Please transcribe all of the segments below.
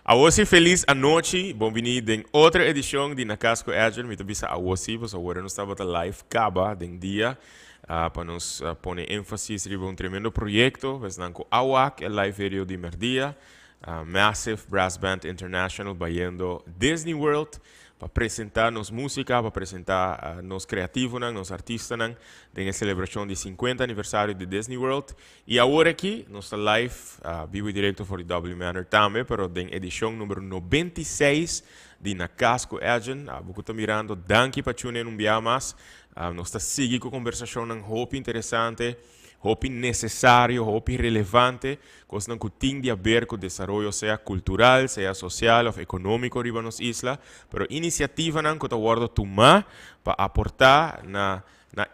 Awo si, feliz anochi, bon bini den otro edicion di Na Cas cu Edjean. Mi ta bisa awo si, pues awor nos tabata live caba den dia pa nos pone enfasis riba un tremendo proyecto, pues nan cu a wak e live video di merdia, Massive Brass Band International bayendo Disney World pa presenta nos musica, pa presenta nos creativonan, nos artistanan den e celebracion di 50 aniversario di Disney World. Y awor aki nos ta live, bibo y directo for di W Manor tambe, pero den edicion numero 96 di Na Cas cu Edjean. Abo cu ta mirando, danki pa tune in un bia mas. Nos ta sigui cu conversacionnan hopi interesante, hopi necesario, hopi relevante, cosnan cu tin di haber cu desaroyo sea cultural, sea social of economico riba nos isla, pero iniciativanan cu ta wordo tuma pa aporta na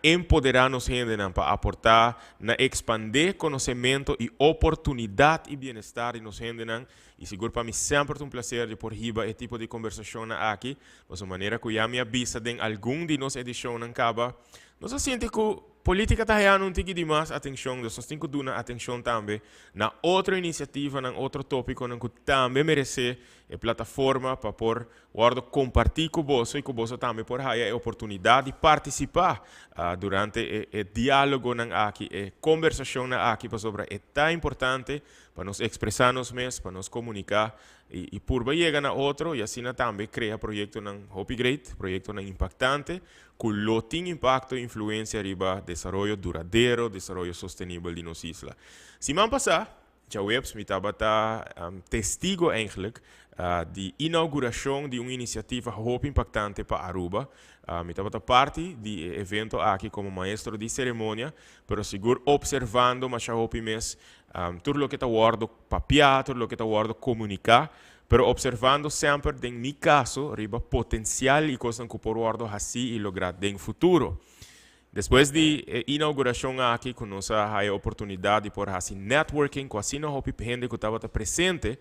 empoderá nos hendenan pa aportá na ekspandé konosementu i oportunidat i bienestar di nos hendenan. I sigur pa mi semper ta un plaser di por hiba e tipo di kombersashonnan aki, pasobra manera ku ya mi a bisa den algun di nos edishonnan kaba, nos a sinti ku polítika ta hayando un tiki di mas atenshon, dus nos tin ku duna atenshon tambe na otro inisiativanan, otro tópikonan ku tambe meresé e plataforma pa por wordo comparti cu boso y cu boso tambe por haya e oportunidad di participa durante e dialogonan aki, e conversacionnan aki, pasobra e ta importante pa nos expresa nos mes, pa nos comunica y purba yega na otro y asina tambe crea proyectonan hopi great, proyectonan impactante cu lo tin impacto y influencia riba desaroyo duradero, desaroyo sostenibel di nos isla. Siman pasa, djaweps, mi tabata testigo eigenlijk di inauguracion di un iniciativa hopi impactante pa Aruba. Mi tabata parti di e evento aki como maestro di ceremonia, pero sigur observando masha hopi mes tur loke ta wordo papia, tur loke ta wordo comunica, pero observando semper den mi caso riba potencial y cosnan cu por wordo haci y logra den futuro. Despues di e inauguracion aki cu nos a haya oportunidad di por haci networking cu asina hopi hende cu tabata presente,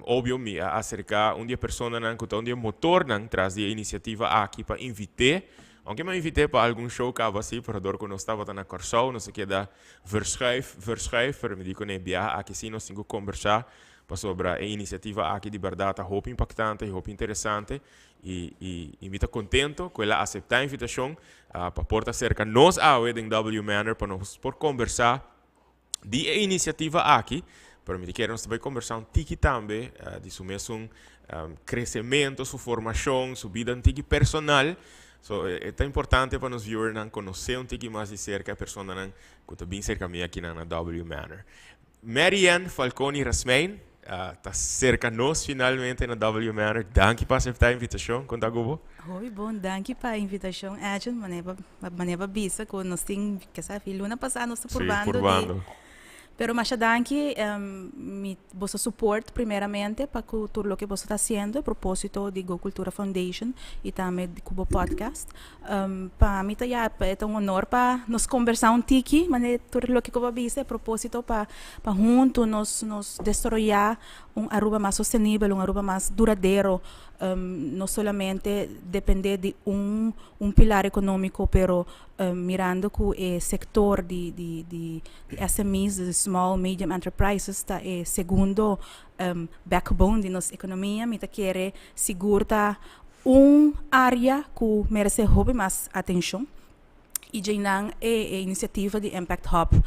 obvio mi a acerca un di e personanan cu ta un di e motornan tras di e iniciativa aki pa invite, aunke mi a invite pa algun show caba si, pero dor cu nos tabata na Corsou nos a keda verschuif, verschuif, pero mi di cu na e biaha aki si nos tin cu combersa pasobra e iniciativa aki di berdad ta hopi impactante y hopi interesante. I mi ta contento cu el a acepta e invitacion pa por ta cerca nos awe den W Manor pa nos por conversa di e iniciativa aki. Pero mi ta kere nos ta bay conversa un tiki tambe di su mesun crecemento, su formacion, su bida un tiki personal. So e ta importante pa nos viewernan conoce un tiki mas di cerca e personanan cu ta bin cerca mi akinan na W Manor. Marianne Falconi Rasmijn ta cerca nos finalmente na W Manor. Danki pa acepta e invitacion. Con ta cu bo? Hopi bon, danki pa e invitacion, Edjean. Manera pa bisa cu nos tin, kesa luna pasa nos ta purbando. Si, purbando. Pero masha danki mi boso support primeramente pa cu tur loke boso ta haciendo, e proposito di Go Cultura Foundation y tambe cu bo podcast. Pa mi ta ya e ta un honor pa nos combersa un tiki manera tur loke cu bo a bisa e proposito pa pa hunto nos nos desaroya un Aruba mas sostenibel, un Aruba mas duradero, no solamente depende di un un pilar economico pero mirando cu e sector di di di di SME's, di small medium enterprises, ta e segundo backbone di nos economia. Mi ta kere sigur ta un area cu merece hopi mas atencion y djeinan e iniciativa di Impact Hub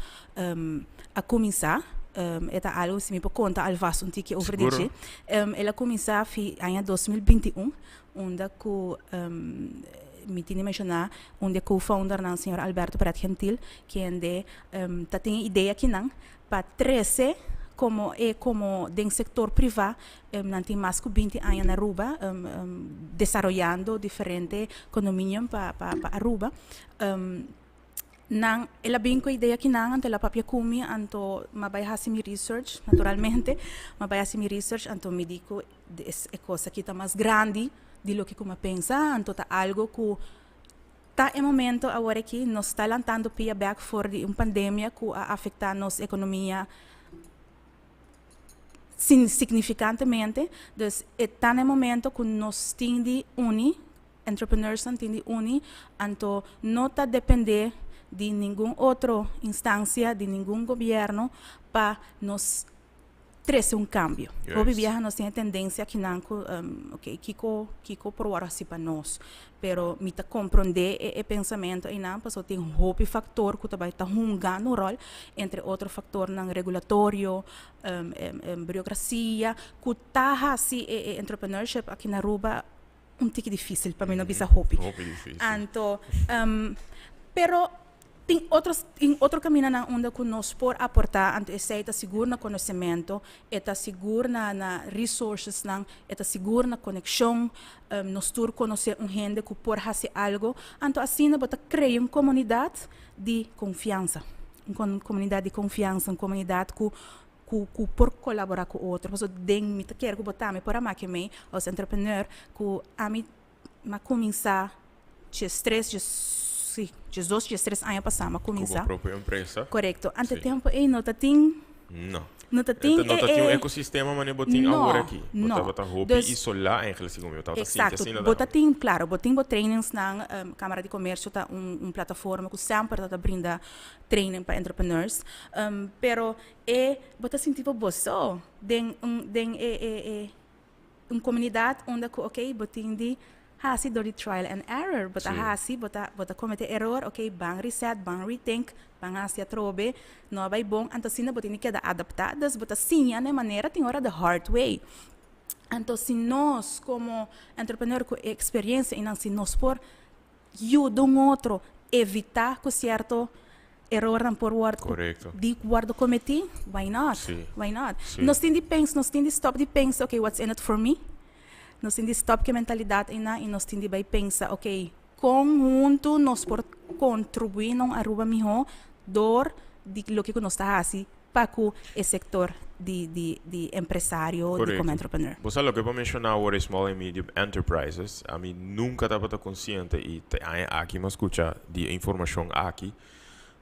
a cuminsa. E ta algo si mi por conta alvast un tiki over di dje. El a cuminsa fi aña 2021 unda cu mi tin di menciona un di e co-foundernan, señor Alberto Pret Gentil, kende ta tin e idea kinan pa trece como e como den sector priva. Nan tin mas cu 20 aña na Aruba desaroyando diferente condominium pa Aruba. Nan el a bin cu e idea kinan, anto el a papia cu mi, anto mi a bay haci mi research naturalmente, mi a bay haci mi research, anto mi di cu e cos aki ta mas grandi di loke cu mi a pensa, anto ta algo cu ta e momento awor aki. Nos ta lantando pia bek for di un pandemia cu a afecta nos economia significantemente, dus e ta na e momento cu nos tin di uni, entrepreneursnan tin di uni, anto no ta depende di ningun otro instancia, di ningun gobierno pa nos. Trese un kambio. Hopi biaha nos tin e tendensia kinan ku ok kiko kiko por wòrdu hasi pa nos, pero mi ta komprondé e e pensamentu einan pasobra tin hopi faktor ku ta bai ta hungando un ròl, entre otro faktornan regulatorio, burokrasia ku ta hasi e e entrepreneurship aki na Aruba un tiki difísil pa mi no bisa hopi. Hopi difísil. Anto pero tin otro tin otro kamindanan unda ku nos por aportá, anto esei ta sigur na konosementu, e ta sigur na na resourcesnan, e ta sigur na konekshon, nos tur konosé un hende ku por hasi algu, anto asina bo ta krea un komunidat di konfiansa, un komunidat di konfiansa, un komunidat ku ku ku por kolaborá ku otro. Pasobra den mi ta kere ku bo tambe por a maki mei als entrepreneur ku ami m'a kuminsá 13, si, 12, 13 aña pasá m'a Ku bo kuminsá. propio empresa. Korekto. Ante tempu ei no ta tin. No. No ta tin No ta tin un ecosistema manera bo tin No, awor aki. Bo no. tabata hopi Dus isolá eigenlijk segun mi. Bo tabata sinti Exacto. asina Bo ta tambe. tin, claro, bo tin bo trainingsnan. Camara di Comercio ta un un plataforma ku semper ta ta brinda training pa entrepreneurs. Pero e bo ta sinti bo bo so den un den e e e un comunidad unda cu ok bo tin di haci door di trial and error bo ta haci bo ta bo ta comete error ok ban reset ban rethink ban haci atrobe no a bay bon anto asina bo tin di keda adapta dus bo ta siña na e manera tin ora the hard way anto si nos como entrepreneur cu e experiencia y nan si nos por yuda un otro evita cu cierto erornan por word di wordo cometi, why not? Why not? Nos tin di pensa, nos tin di stop di pensa, ok, what's in it for me? Nos tin di stop cu e mentalidad eynan y nos tin di bay pensa, ok, con hunto nos por contribui na un Aruba miho door di loke cu nos ta haci pa cu e sector di di di empresario di como entrepreneur. Bo sa loke bo menciona awor e small and medium enterprises, ami nunca tabata consciente y te aña aki mi a scucha di e informacion aki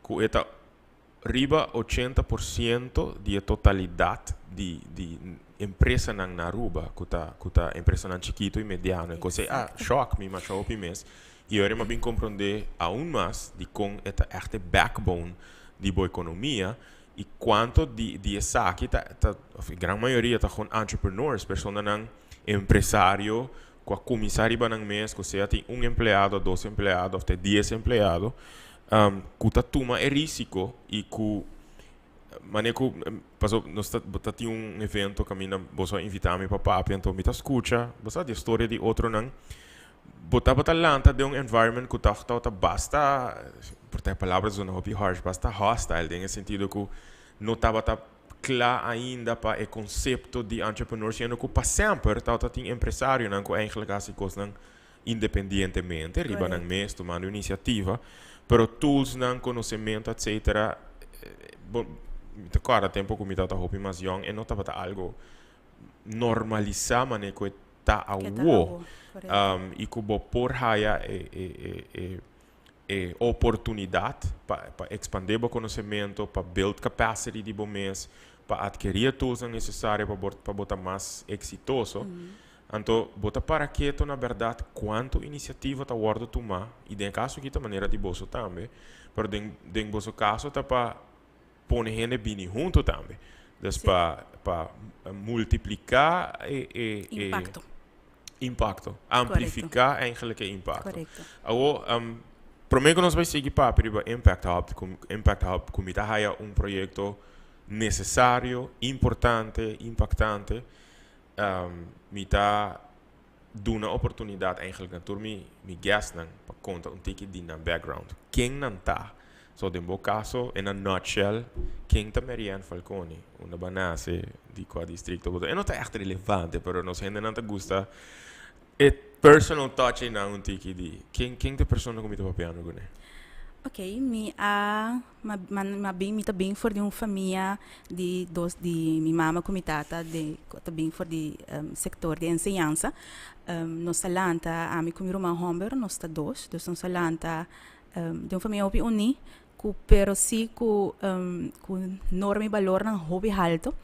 cu e ta riba 80% di e totalidad di di empresanan na Aruba cu ta cu ta empresanan chikito y mediano. E cos ey a shock mi masha hopi mes y ora mi a bin comprende aun mas di con e ta echt e backbone di bo economia y cuanto di di esaki ta ta of e gran mayoria ta gewoon entrepreneurs, personanan empresario cu a cuminsa riba nan mes cu sea tin un empleado, dos empleado of te 10 empleado cu ta tuma e risico y cu mane cu paso nos ta bo ta tin un evento caminda boso a invita mi pa papia anto mi ta scucha bo sa di e storia di otronan. Bo tabata lanta den un environment cu tog tabata basta, por ta e palabra ta zona hopi harsh, basta hostile den e sentido cu no tabata cla ainda pa e concepto di entrepreneur siendo cu pa semper tabata tin empresarionan cu eigenlijk a haci cosnan independientemente riba nan mes tumando iniciativa, pero toolsnan, conocemento etcetera, bo mi ta corda tempo cu mi tabata hopi mas yong e no tabata algo normalisa mane cu e ta awo y cu bo por haya e e e e e oportunidad pa pa expande bo conocemento, pa build capacity di bo mes, pa adkeri e toolsnan necesario pa bo pa bo ta mas exitoso. Anto bo ta para keto na berdad cuanto iniciativa ta wordo tuma y den e caso aki ta manera di boso tambe, pero den den boso caso ta pa pone hende bini hunto tambe. Dus pa pa multiplica e e e Impacto. impacto. Amplifica eigenlijk e impacto. Correcto. Awo prome cu nos bay sigui papia riba Impact Hub, cu Impact Hub cu mi ta haya un proyecto necesario, importante, impactante, mi ta duna oportunidad eigenlijk na tur mi mi guestnan pa conta un tiki di nan background. Ken nan ta? So den bo caso, in a nutshell, ken ta Marianne Falconi? Unda bo a nace? Di cua districto bo ta? E no ta echt relevante, pero nos hendenan ta gusta e personal touch einan un tiki di ken ken ta e persona cu mi ta papiando cune? Ok, mi a ma ma ma bin mi ta bin for di un famia di dos di mi mama ku mi tata de ku ta bin for di sektor di enseñansa. Nos a lanta ami ku mi ruman hòmber nos ta dos, dus nos a lanta den un famia hopi uní ku pero si ku ku norma i balornan hopi haltu.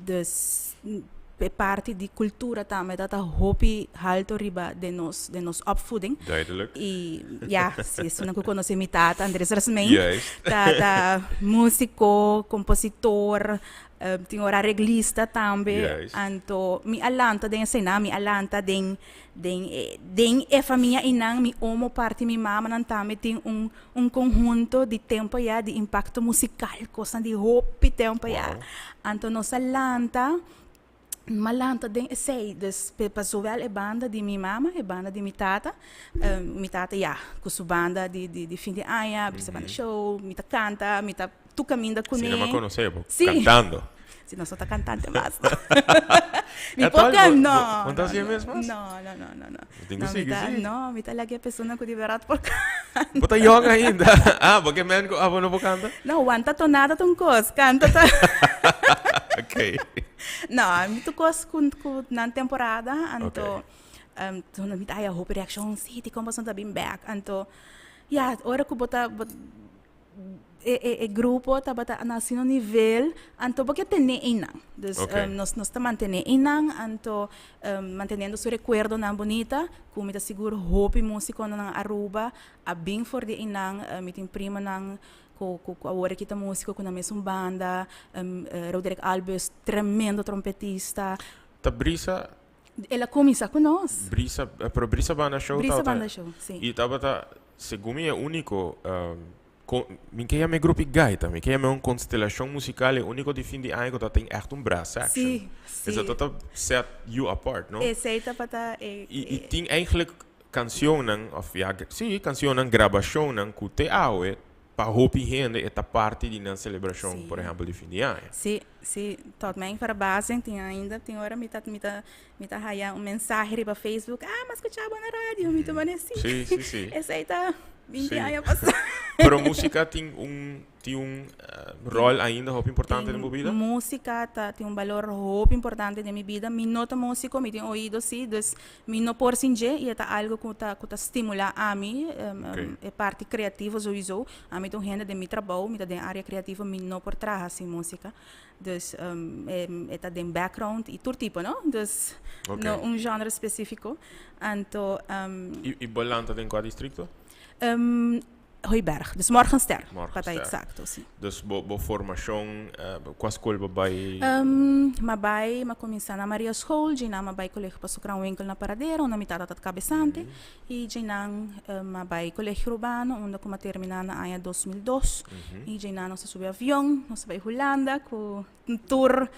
Dus. E parti di cultura tambe ta hopi halto riba den nos opvoeding. Duidelijk. Y ja, si esunnan cu conoce mi tata, Andres Rasmijn, ta musico, compositor, tin ora arreglista tambe. Anto mi a lanta den esena, mi a lanta den e famia einan, mi omo parti mi mamanan tambe tin un conhunto di tempo ya di impacto musical, cosnan di hopi tempo ya. Anto nos a lanta, m'a lanta den esey, dus pa zowel e banda di mi mama, e banda di mi tata. Mi tata, ja, cu su banda di fin di aña, Brisa Banda Show, mi ta canta, mi ta tur caminda cu Si, no mi conoce bo, cantando. Si, no ta cantante mas. Mi por no. No ta asina mes mas? No. Tin cu No, mi sigui, ta, si. No, mi ta like e persona cu di berdad por canta. Bo ta young ainda. Ah, bo ke men cu abo no por canta? No, wanta tonada ta un cos, canta ta. No, mi ta cos cu nan temporada, anto mi ta haya hopi reaccion, si, di con boso no ta bin back? Anto, ja, ora cu bo ta e grupo tabata na asina un nivel, anto bo ke tene einan. Dus nos ta mantene einan, anto manteniendo su recuerdonan bunita, cu mi ta sigur hopi musiconan na Aruba a bin for di einan. Mi tin primanan cu awor aki ta musico cu nan mesun banda, Roderick Albus, tremendo trompetista. Ta Brisa? El a cuminsa cu nos. Brisa, pero Brisa Banda Show Brisa tabata Banda Show, si. Y tabata, segun mi, e unico, mi ke yama e grupo gaita, mi ke yama un constelacion musical, e unico di fin di aña cu tabatin echt un brass section. Si. Esaki ta set you apart, no? Esey tabata e Y tin eigenlijk cancionnan, of ja, si, cancionnan, grabacionnan cu te awe, pa hopi hende e ta parti di nan celebracion, por ehempel, di fin di aña. Si, tot mijn verbazing, tin ainda, tin ora mi ta haya un mensahe riba Facebook: "Ah, m'a scucha bo na radio." Mi ta mane si. Si, si, si. Esey ta 20 aña pasa. Pero musica tin un rol ainda hopi importante den bo bida? Musica tin un balor hopi importante den mi bida. Mi no ta musico, mi tin oido si, dus mi no por sin dje y ta algo cu ta stimula ami, e parti creativo sowieso. Ami ta un hende den mi trabou, mi ta den area creativo, mi no por traha sin musica. Dus e ta den background y tur tipo, no? Dus no un genre specifico. Anto Y bo a lanta den cua districto? Hooiberg, dus Morgenster, pa ta Morgenster. Exacto, si. Dus bo formacion, cua scol bo bay? M'a bay, m'a cuminsa na Maria School, djina m'a bay Colegio Paso Kranwinkel na Paradera, unda mi tata ta cabesante, y djinan m'a bay Colegio Urbano, unda cu m'a termina na aña 2002, y djinan nos a subi avion, nos a bay Hulanda cu tur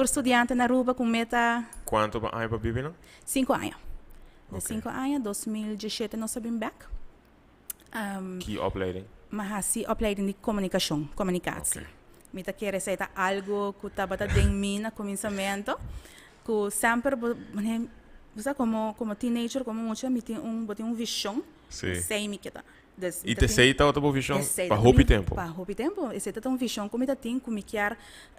studiante na Aruba cu meta. Cuanto pa aña pa bibi no? 5 aña. De 5 aña, 2017 nos a bin back. Ki opleiding? M'a hasi opleiding di comunicacion, communicatie. Mi ta kere esey ta algo cu tabata den mi na cuminsamento, cu semper bo, bo sa como teenager, como mucha, mi tin un, bo tin un vision, esey mi ke ta. Dus, Y esey tabata bo vision pa hopi tempo? Pa hopi tempo. Esey ta un vision cu mi ta tin, cu mi kier,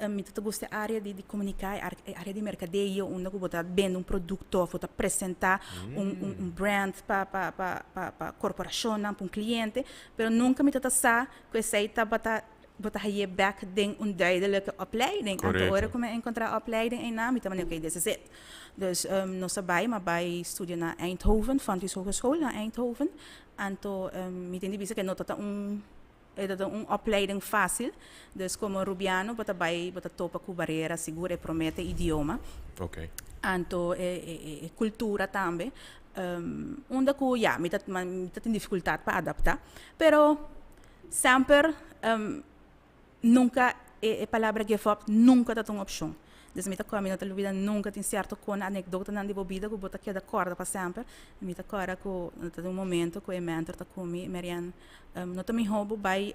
mi ta gusta e area di comunica, e area di mercadeo, unda cu bo ta bende un producto of bo ta presenta un brand pa corporacionnan, pa un cliente, pero nunca mi ta sa cu esey tabata bo ta haye back den un duidelijke opleiding. Anto ora cu mi a encontra opleiding einan, mi ta mane, "Okay, this is it." Dus nos a bay, m'a bay studia na Eindhoven, Fontys Hogeschool na Eindhoven. Anto mi tin di bisa cu no ta un opleiding facil. Dus como Rubiano, bo ta bay, bo ta topa cu barera, sigur e prome ta idioma. Anto e cultura tambe. Unda cu, ja, mi ta tin dificultad pa adapta. Pero semper nunca e palabra "give up" nunca ta un opcion. Dus mi ta mi no ta lubida nunca, tin cierto con anecdotanan di bo bida cu bo ta keda corda pa semper. Mi ta corda cu ta un momento cu e mentor ta cu mi: "Marianne, no ta miho bo bay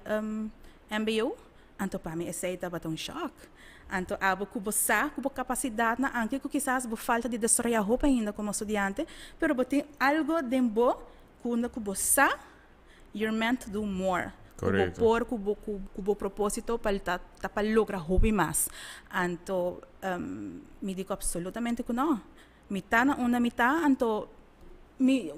MBO?" Anto pa mi esey tabata un shock. Anto abo cu bo sa cu bo capacidad na aunke cu kisas bo falta di desaroya hopi ainda como studiante, pero bo tin algo den bo cu unda cu bo sa you're meant to do more. Cu bo por, cu bo proposito pa ta pa logra hopi mas. Anto mi dico absolutamente cu no. Mi ta na unda mi ta, anto mi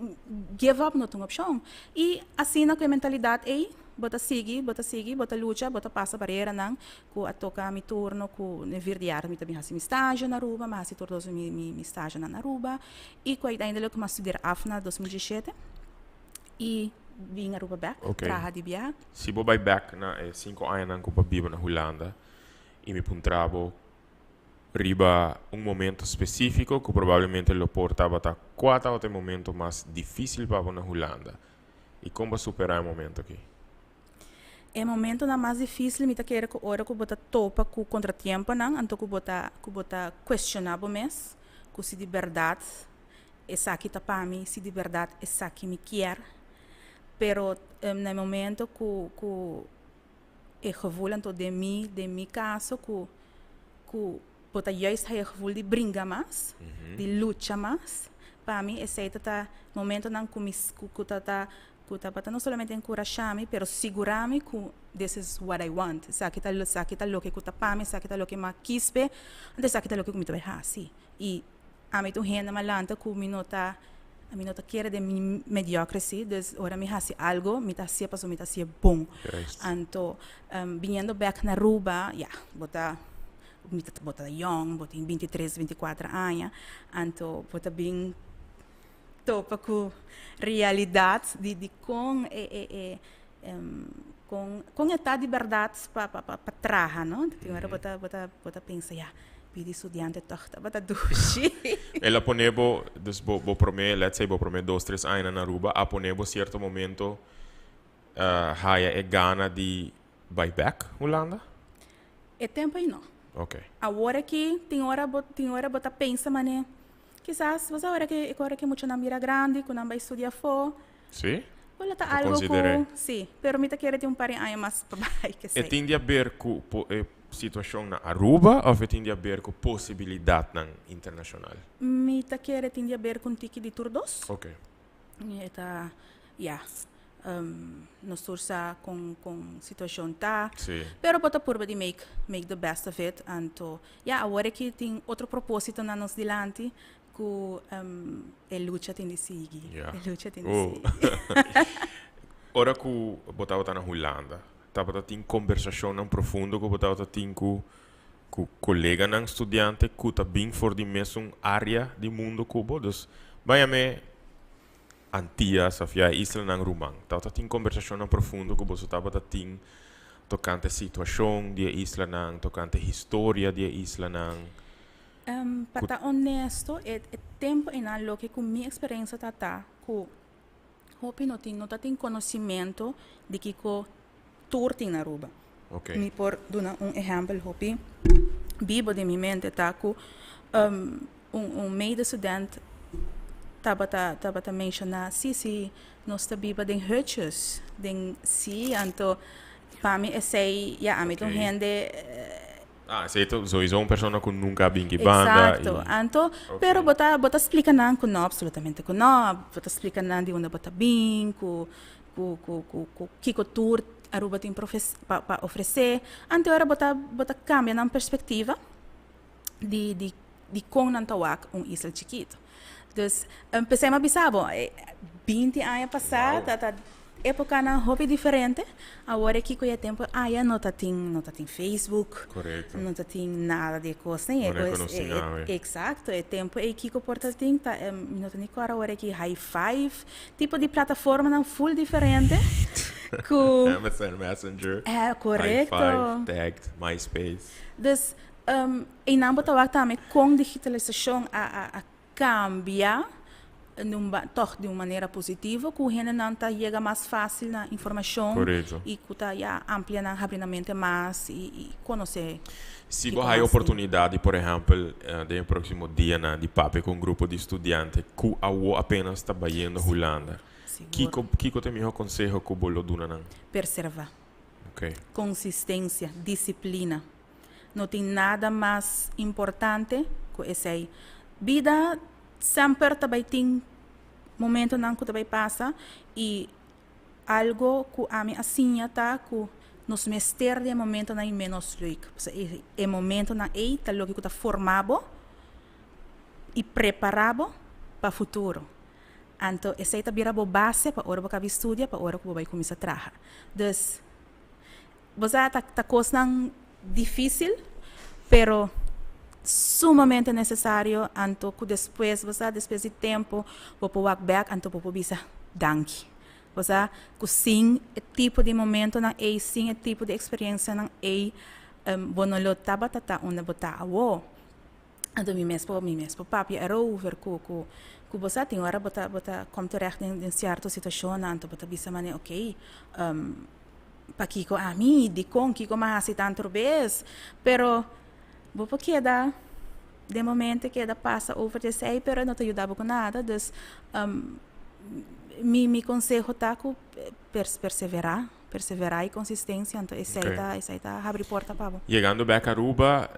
give up no ta un opcion. Y asina cu e mentalidad ey, Bo ta sigui, bo ta sigui, bo ta lucha, bo ta pasa bareranan ku a toka mi turno ku na vierde jaar mi ta bin hasi mi stage na Aruba, mi a hasi tur dos mi mi mi stagenan na Aruba i ku uiteindelijk mi a studeer af na 2017 i bin Aruba bek, traha di biaha. Si bo bai bek na e sinku añanan ku bo a biba na Hulanda i mi puntra bo riba un momento spesífiko ku probablemente lo por tabata kua tabata e momento mas difísil pa bo na Hulanda i kon bo a superá e momento aki? E momentonan mas difísil mi ta kere ku ora ku bo ta topa ku kontratiemponan anto ku bo ta ku bo ta kuestioná bo mes ku si di bèrdat esaki ta pa mi, si di bèrdat esaki mi kier. Pero na e momento ku ku e gevoel anto den mi den mi kaso ku ku bo ta juist haya e gevoel di bringa mas, di lucha mas, pa mi esei ta ta momentonan ku mi ku ta ta ku tabata no solamente enkurashá mi pero sigurá mi ku this is what I want, esaki ta esaki ta loke ku ta pa mi, esaki ta loke mi a kis p'e, anto esaki ta loke ku mi ta bai hasi. I ami ta un hende malanta ku mi no ta mi no ta kere den mi mediocracy, dus ora mi hasi algo mi ta hasié pasobra mi ta hasié bon. Anto biniendo bek na Aruba ya bo ta mi ta bo ta yong, bo tin 23, 24 aña, anto bo ta bin topa ku realidat di di kon e e e kon kon e ta di bèrdat pa pa pa traha no. Tin ora bo ta bo ta bo ta pensa ya bida estudiante tòg tabata dushi. El a pone bo, dus bo bo promé let's say bo promé dos tres añanan na Aruba a pone bo sierto momento haya e gana di bai bèk Hulanda? E tempu ei no. Ok. Awor aki tin ora bo tin ora bo ta pensa manera Kisas bo sa ora ke ora ke muchanan bira grandi ku nan bai studia afó. Sí? Bo lo ta algo ku sí, pero mi ta kere tin un par di aña mas pa bai ke esei. E tin di haber ku e situashon na Aruba òf e tin di haber ku posibilidatnan internashonal? Mi ta kere tin di haber ku un tiki di tur dos. Ok. E ta, ya, nos tur sa kon kon situashon ta. Sí. Pero bo ta purba di make make the best of it. Anto, ya, awor aki tin otro propositonan nos dilanti ku e lucha tin di sigui. Ya. E lucha tin di sigui. Ora ku bo tabata na Hulanda, tabata tin kombersashonnan profundo ku bo tabata tin ku ku koleganan studiante ku ta bin for di mesun área di mundo ku bo. Dus, bai yam'é Antias òf ya e islanan ruman. Tabata tin kombersashonnan profundo ku boso tabata tin tokante situashon di e islanan, tokante historia di e islanan. Pa ta honesto, e tempu einan loke ku mi eksperensia ta ta ku hopi no tin no ta tin konosimentu di kiko tur tin na Aruba. Okay. Mi por duna un ehèmpel hopi bibo den mi mente ta ku un un medestudent tabata tabata menshoná si si nos ta biba den hutjes den si anto pa mi esei ya ami ta un hende Ah, esei ta sowieso un persona ku nunka a bin ki banda. Exacto. Anto, pero bo ta bo ta splika nan ku no, absolutamente ku no. Bo ta splika nan di unda bo ta bin, ku ku ku ku ku kiko tur Aruba tin pa pa ofresé. Anto ora bo ta bo ta kambia nan perspektiva di di di kon nan ta wak un isla chikito. Dus, p'esei mi a bisa bo, 20 aña pasá ta ta epokanan hopi diferente. Awor e kiko e tempu aya no ta tin no ta tin Facebook, no ta tin nada di e kosnan. No rekonosí nada. Eksakto, e tempu ei kiko por ta tin ta mi no ta ni kòrda awor aki High Five, tipo di plataformanan ful diferente ku. MSN Messenger, High Five, Tagged, MySpace. Dus, Einan bo ta wak tambe kon digitalisashon a a a kambia tòg di un manera positivo ku hendenan ta yega mas fásil na informashon i ku ta ya amplia nan habri nan mente mas i i konosé Si bo haya oportunidat di por ehèmpel den e próksimo dianan di papia ku un grupo di studiante ku awo apenas ta bayendo Hulanda, kiko kiko ta e mihó konseho ku bo lo duna nan? Perservá. Konsistensia, disiplina. No tin nada mas importante ku esei. Bida semper ta bai tin momentonan ku ta bai pasa i algo ku ami a siña ta ku nos mester di e momentonan i menos leuk. Pasobra e momentonan ei ta loke ku ta forma bo i prepara bo pa futuro. Anto esei ta bira bo base pa ora bo kabi studia, pa ora ku bo bai kuminsá traha. Dus, bo sa ta ta kosnan difísil, pero sumamente nesesario, anto ku despues, bo sa, despues di tempu bo por wak bèk, anto bo por bisa danki. Bo sa ku sin e tipo di momentonan ei, sin e tipo di eksperensianan ei, bo no lo tabata ta unda bo ta awo. Anto mi mes por mi mes por papia erover ku ku ku bo sa tin ora bo ta bo ta kom terecht den den sierto situashonnan anto bo ta bisa manera okey pakiko ami dikon kiko mi a hasi tantu bes pero bo por keda den momento keda pasa over di esei pero e no ta yuda bo ku nada dus mi mi konseho ta ku persevera persevera i konsistensia anto esei ta esei ta habri porta pa bo. Yegando bek Aruba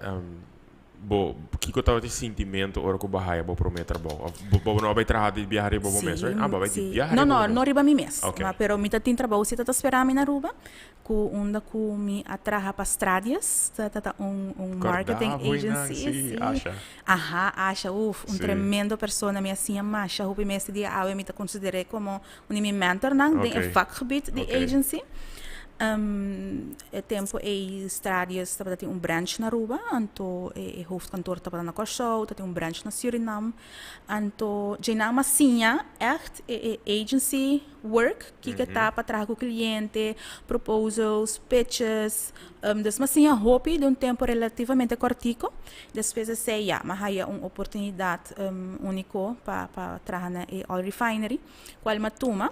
Bo, kiko tabata e sintimento ora ku bo a haya bo promé trabou? Òf bo bo no a bai traha di biaha riba bo mes, right? Ah, bo a bai di biaha No, riba no, bo mes. no riba mi mes. Oké. Ma pero mi ta tin trabou si ta ta spera mi na Aruba, ku unda ku mi a traha pa Stradius, ta ta ta un un marketing Kòrda bo einan, agency, sí, sí. Asha. Aha, Asha, uf, un Sí. tremendo persona, mi a siña masha hopi mes te dia awe, mi ta konsider'é komo un di mi mentornan den e Oké. vakgebied di Oké. agency. E tempo ei Stradius tabata tin un branch na Aruba, anto e hoofdkantoor tabata na Kòrsou, ta tin un branch na Surinam. Anto dje nan a siña ègt e agency work, kiko ta pa traha ku kliente, proposals, pitches. Dus mi a siña hopi den un tempo relativamente kòrtiku. Despues di esei ya, mi a haya un oportunidat úniko pa pa traha na e oil refinery, kual mi a tuma.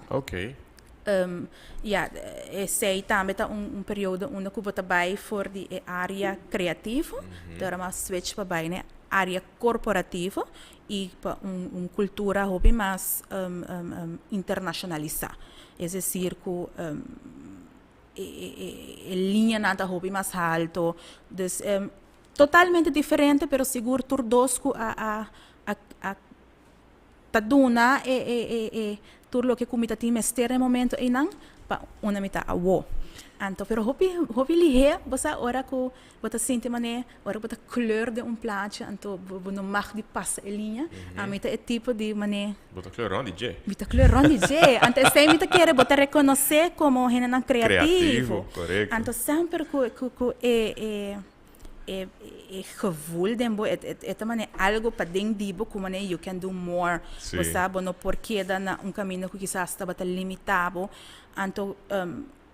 Ya, esei tambe ta un periodo unda ku bo ta bai for di e área kreativo, te ora mas switch pa bai na e área korporativo i pa un kultura hopi mas internashonalisá. Es desir ku e liñanan ta hopi mas halto. Dus totalmente diferente pero sigur tur dos ku a Ta duna e e e e tur loke ku mi ta tin mester na e momento einan pa unda mi ta awo. Anto pero hopi hopi lihé bo sa ora ku bo ta sinti manera ora bo ta kleur den un plachi anto bo bo no mag di pasa e liña. Ami ta e tipo di manera. Bo ta kleur rond di dje. Mi ta kleur rond di dje. Anto esei mi ta kere bo ta rekonosé komo hendenan Kreativo, korekto. Anto semper ku ku ku e e. E e gevoel den bo, e e ta manera algo paden di bo ku manera you can do more. Bo sa bo no por keda na un kaminda ku kisas tabata limitá bo. Anto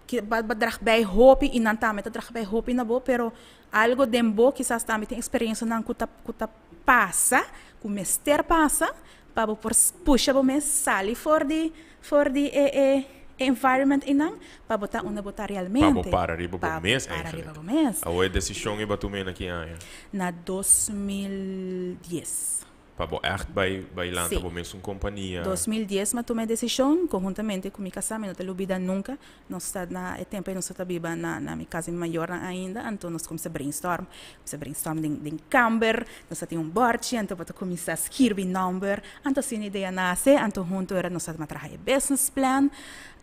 ke bo a drag bij hopi i nan tambe ta drag bij hopi na bo, pero algo den bo kisas tambe tin eksperensianan ku ta ku ta pasa, ku mester pasa pa bo por pusha bo mes sali for di for di e e environment einan pa bo ta unda bo ta realmente. Pa bo para riba bo mes Pa bo para eigenlijk. riba bo mes. Awor e desishon ei bo a tuma na ki aña? Na 2010. Pa bo ègt bai bai lanta Sí. bo mes un kompania. 2010 mi a tuma e desishon konhuntamente ku mi kasá, mi no ta lubida nunka. Nos ta na e tempu ei nos ta biba na na mi kas di mi mayornan ainda, anto nos kuminsá brainstorm, kuminsá brainstorm den den kamber, nos ta tin un bòrchi, anto bo ta kuminsá skirbi nòmber, anto asina idea nase, anto huntu era nos ta traha e business plan,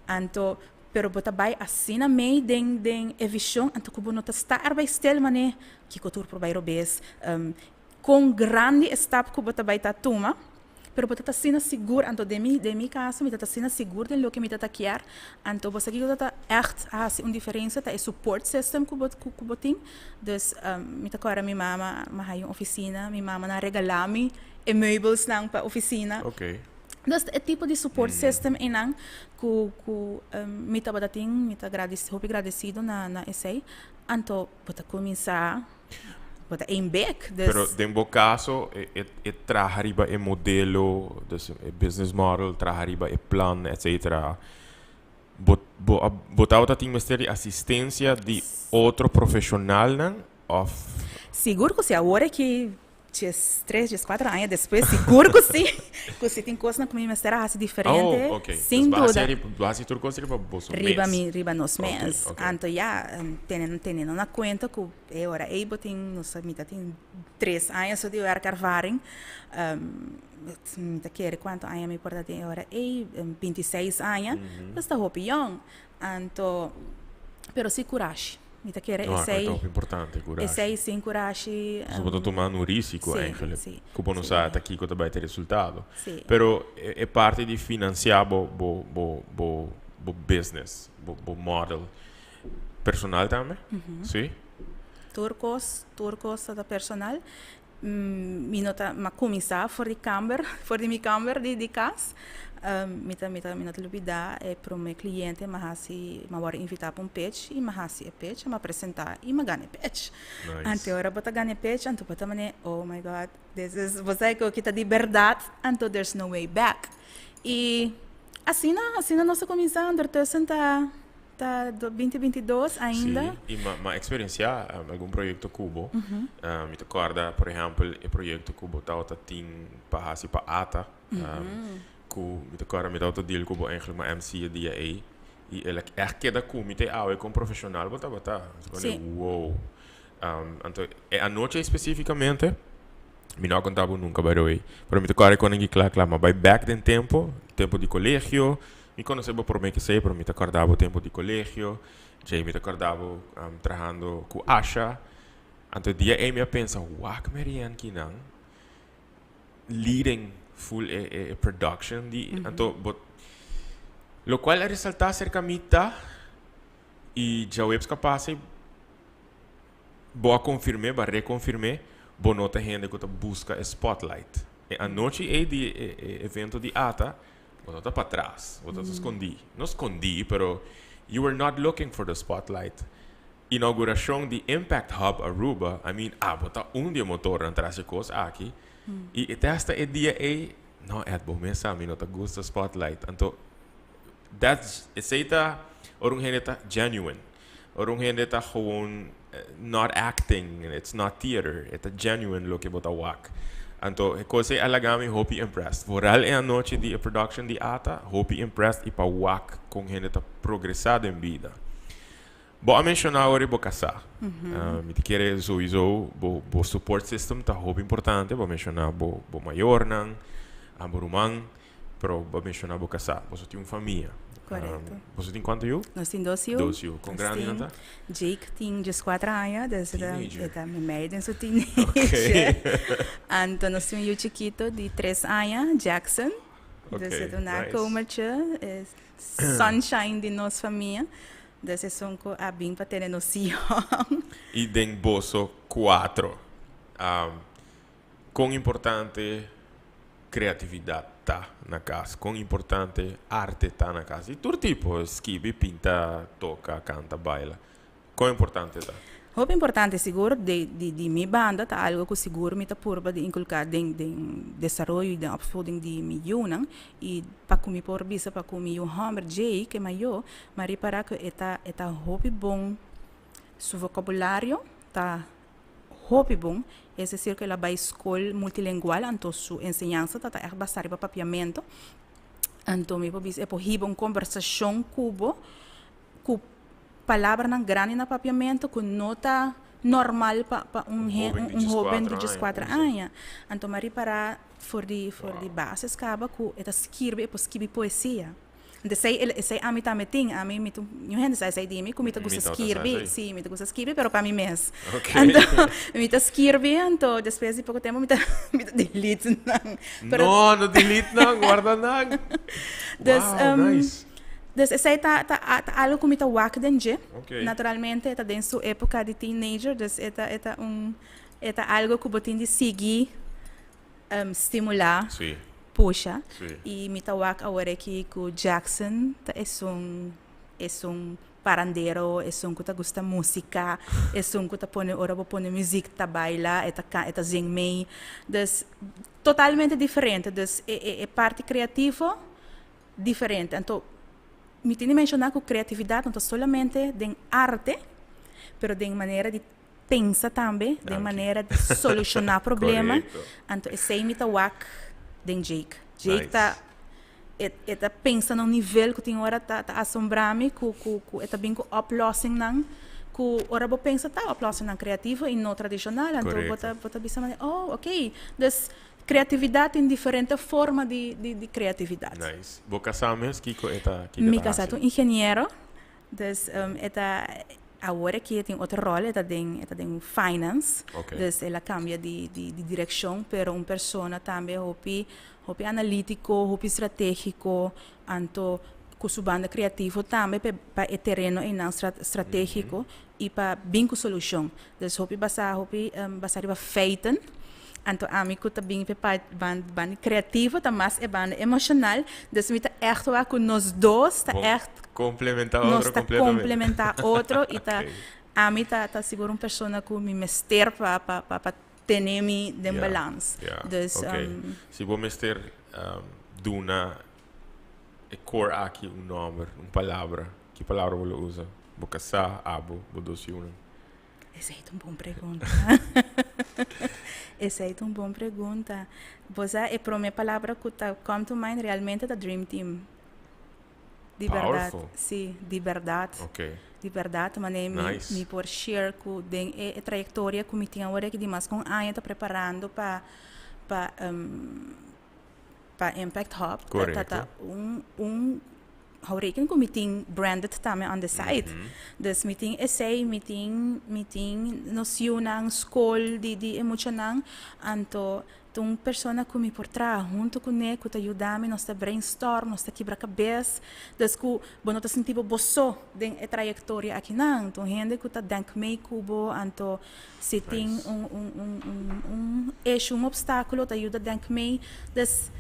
anto pero bo ta bai asina mei den den e vishon, anto ku bo no ta sta arbei stil manera kiko tur por bai robes, Kon grandi e stap ku bo ta bai ta tuma, pero bo ta ta asina sigur, anto den mi den mi kaso mi ta ta asina sigur den loke mi ta ta kier, anto bo sa kiko ta ta ègt a hasi un diferensia ta e support system ku bo ku bo tin, dus mi ta kòrda mi mama mi a haña un ofisina, mi mama nan a regalá mi e meubelsnan pa ofisina, dus e tipo di support system einan ku ku mi tabata tin mi ta hopi gradesido na na esei, anto bo ta kuminsá. Bo ta aim big, dus. Pero den bo caso e e e traha riba e modelo, dus e business model, traha riba e plan, etcetera. Bo bo a bo tabata tin mester di asistencia di otro profesionalnan of? Sigur cu si. Awor aki djes tres, djes cuatro aña despues sigur cu si. Cu si tin cosnan cu mi mester a haci diferente, Oh, ok. sin Dus bo duda. haci bo haci tur cos riba boso mes. Riba mi, riba nos mes. Ok, ok. Anto ya, tene teniendo na cuenta cu E ora ei bo tin, nos mi ta tin tres aña so di werkervaring. Mi ta kere kuantu aña mi por ta tin e ora ei, 26 aña. Pues ta hopi yong. Anto, pero si kurashi. Mi ta kere No, esey. ta importante, curashi. Esey sin curashi. So, bo ta tumando un risico eigenlijk. Cu bo no sa ta kico ta bay ta resultado. Pero e parti di financia bo bo bo bo bo business, bo bo model personal tambe? Si? Tur cos, tur cos ta personal. Mi no ta, m'a cuminsa for di camber, for di mi camber di di cas. Mi ta mi ta mi no ta lubida e prome cliente m'a haci, m'a worde invita pa un pitch y m'a haci e pitch, m'a presenta y m'a gana e pitch. Anto ora bo ta gana e pitch anto bo ta mane, oh my God, this is, bo sa cu aki ta di berdad, anto there's no way back. Y asina, asina nos a cuminsa, ondertussen ta. Ta 2022 ainda. Sí, y m'a experiencia algun proyecto cu bo. Mi ta corda, por ehempel, e proyecto cu bo tawata tin pa haci pa ATA. Cu mi ta corda mi tawata deal cu bo eigenlijk m'a MC e dia ey. Y el a echt keda cu mi te awe con profesional bo tabata. Mi ta pone, wow. Anto e anochi ey specificamente, mi no a conta bo nunca by the way, pero mi ta corda con a cla cla, m'a bay back den tempo, tempo di colegio. Mi conoce bo prome kesey, pero mi ta corda bo tempo di colegio. Djey mi ta corda bo trahando cu Asha. Anto e dia ey mi a pensa, wak Marianne kinan leading full e e production di anto bo locual a resalta cerca mi ta y djaweps ca pasa bo a confirme, bo a reconfirme bo no ta hende cu ta busca e spotlight. E anochi ey di e evento di ata Bo no ta patras, bo ta skondí. No skondí, pero you were not looking for the spotlight. Inauguracion di Impact Hub Aruba, I mean, abo ta un di e motornan tras e cos aki. Y te hasta e dia ey, no Ed, bo mes sa mi no ta gusta spotlight. Anto, that's, esey ta ora un hende ta genuine. Ora un hende ta gewoon not acting, it's not theater, e ta genuine loke bo ta wak. Anto e kos ei a laga mi hopi impressed. Vooral e anochi di e production di ata, hopi impressed i pa wak kon hende ta progresa den bida. Bo a menciona ora bo casá. Mi ta kere souiso bo bo support system ta hopi importante. Bo a menciona bo bo mayornan, bo ruman. Pero bo a menciona bo casá. Boso tin un famia. Correcto. Boso tin cuanto yu? Nos tin dos yu. Dos yu. Con grandi nan ta? Jake tin diescuatro aña, dus e ta, Teenager. e ta meimei den su teenager. Ok. Anto nos tin un yu chikito di tres aña, Jackson. Ok, Dus e ta un nice. nakomertje, e sunshine di nos famia. Dus esun cu a bin pa tene nos yong. Y den boso cuatro, con importante creatividad ta na cas? Con importante arte ta na cas? Di tur tipo, skibi, pinta, toca, canta, baila. Con importante ta? Hopi importante sigur di di di mi banda ta algo cu sigur mi ta purba di inculca den den desaroyo y den opvoeding di mi yiunan y pa cu mi por bisa pa cu mi yiu homber Jake e mayor mi a ripara cu e ta e ta hopi bon su vocabulario ta Hopi bon, es decir cu el a bay scol multilingual, anto su enseñansa ta ta echt basa riba papiamento. Anto mi por bisa e por hiba un conversacion cu bo cu palabranan grandi na papiamento cu no ta normal pa pa un un hoben di diescuatro aña. Anto mi a ripara for di for di basis caba cu e ta skirbi e por skibi poesia. Esei esei ami tambe tin. Ami mi ta niun hende sa esei di mi ku mi ta gusta skirbi. Si, mi ta gusta skirbi pero pa mi mes. Anto mi ta skirbi anto despues di poko tempu mi ta mi ta delete nan. Pero No, no delete nan, warda nan. Dus Wow, nice. Dus esei ta ta ta algu ku mi ta wak den dje. Naturalmente e ta den su epoka di teenager dus e ta e ta un e ta algu ku bo tin di sigui stimulá, pusha. I mi ta wak awor aki ku Jackson ta esun esun parandero, esun ku ta gusta músika, esun ku ta pone ora bo pone muzik ta baila, e ta e ta zing mee. Dus totalmente diferente. Dus e e e parti kreativo diferente. Anto mi tin di menshoná ku kreatividat no ta solamente den arte, pero den manera di pensa tambe den manera di solushoná problema. Anto esei mi ta wak den Jake. Jake ta e e ta pensa na un nivel ku tin ora ta ta asombrá mi ku ku ku e ta bin ku oplossingnan ku ora bo pensa ta oplossingnan kreativo i no tradishonal. Anto bo ta bo ta bisa manera oh oké. Dus kreatividat tin diferente forma di di di kreatividat. Nice. Bo kasá mes kiko e ta kiko e Mi ta kasá hasi? ta un ingeniero. Dus e ta. Awor aki e tin otro rol, e ta den e ta den finance. Ok. Dus el a cambia di di di direccion, pero un persona tambe hopi hopi analitico, hopi strategico, anto cu su banda creativo tambe p'e pa e tereno einan strategico y pa bin cu solucion. Dus hopi basa hopi basa riba feiten. Anto ami cu ta bin p'e banda creativo ta mas e banda emocional. Dus mi ta echt wak cu nos dos ta Bon echt complementa nos otro ta completamente. complementa otro y ta Ok. ami ta ta sigur un persona cu mi mester pa pa pa pa tene mi den Ya, balans. ya, Dus ok. Si bo mester duna e core aki un nomber, un palabra, ki palabra bo lo usa? Bo casá, abo, bo dos yunan? Esei ta un bon pregunta. Esei ta un bon pregunta. Bo sa e prome palabra ku ta come to mind realmente ta dream team. Di bèrdat. Powerful. Sí, di bèrdat. Ok. Di bèrdat manera mi Nice. mi por share ku den e e trayektoria ku mi tin awor aki di mas ku un aña ta preparando pa pa pa Impact Hub ta ta Correcto. ta un un hou reken ku mi tin branded tambe on the side. Dus mi tin esei, mi tin mi tin nos yunan, skol di di e muchanan, anto ta un persona ku mi por traha hunto kuné ku ta yuda mi, nos ta brainstorm, nos ta kibra kabes, dus ku bo no ta sinti bo bo so den e trayektoria akinan, ta un hende ku ta denk mee ku bo, anto Si tin un un un un un issue, un obstáculo, ta yuda denk mee. Dus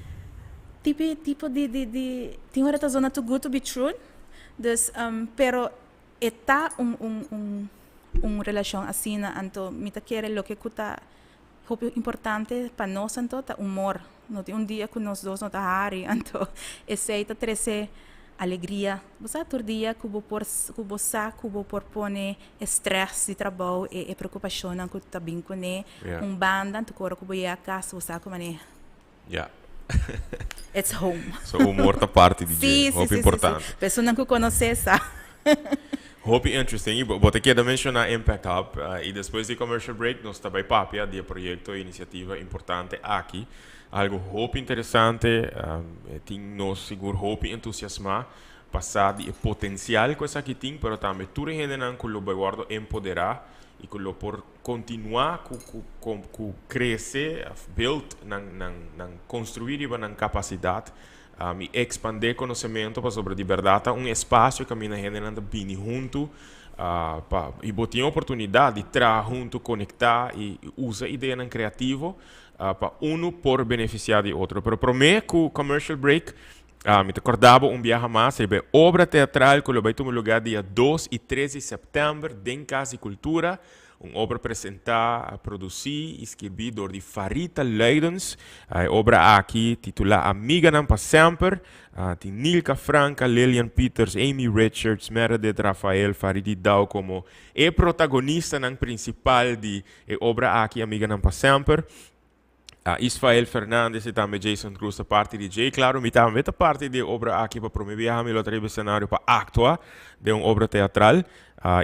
tipi tipo di di di tin ora ta zona too good to be true. Dus pero e ta un un un un relacion asina, anto mi ta kere loke cu ta hopi importante pa nos anto ta humor. No tin un dia cu nos dos no ta hari, anto esey ta trece alegria. Bo sa tur dia cu bo por cu bo sa cu bo por pone e stress di trabou, e e preocupacionnan cu ta bin cune un banda, anto cu ora cu bo yega cas bo sa cu mane it's home. So humor ta parti di dje, Si, si, hopi si, si, si. importante. Personan cu conoce sa. Hopi interesting y bo ta keda menciona Impact Hub y despues di commercial break nos ta bay papia di e proyecto y iniciativa importante aki. Algo hopi interesante, tin nos sigur hopi entusiasma pa sa di e potencial cu esaki tin pero tambe tur e hendenan cu lo bay wordo empodera y cu lo por continua cu cu cu crece of build nan nan nan construi riba nan capacidad y expande conocemento pasobra di berdad ta un espacio caminda hendenan ta bini hunto pa y bo tin oportunidad di traha hunto conecta y usa ideanan creativo pa uno por beneficia di otro. Pero prome cu commercial break mi ta corda bo un biaha mas riba e obra teatral cu lo bay tuma lugar dia dos y tres di september den Cas di Cultura. Un obra presenta, produci y skirbi door di Farita Luidens. E obra aki titula Amiganan pa Semper. Tin Nilka Franca, Lilian Pieters, Amy Richards, Meredith Rafael, Faridi Dau como e protagonistanan principal di e obra aki Amiganan pa Semper. Isfael Fernandez y tambe Jason Cruz ta parti di dje. Claro, mi tambe ta parti di e obra aki. Pa prome biaha mi lo ta riba e scenario pa actua den un obra teatral.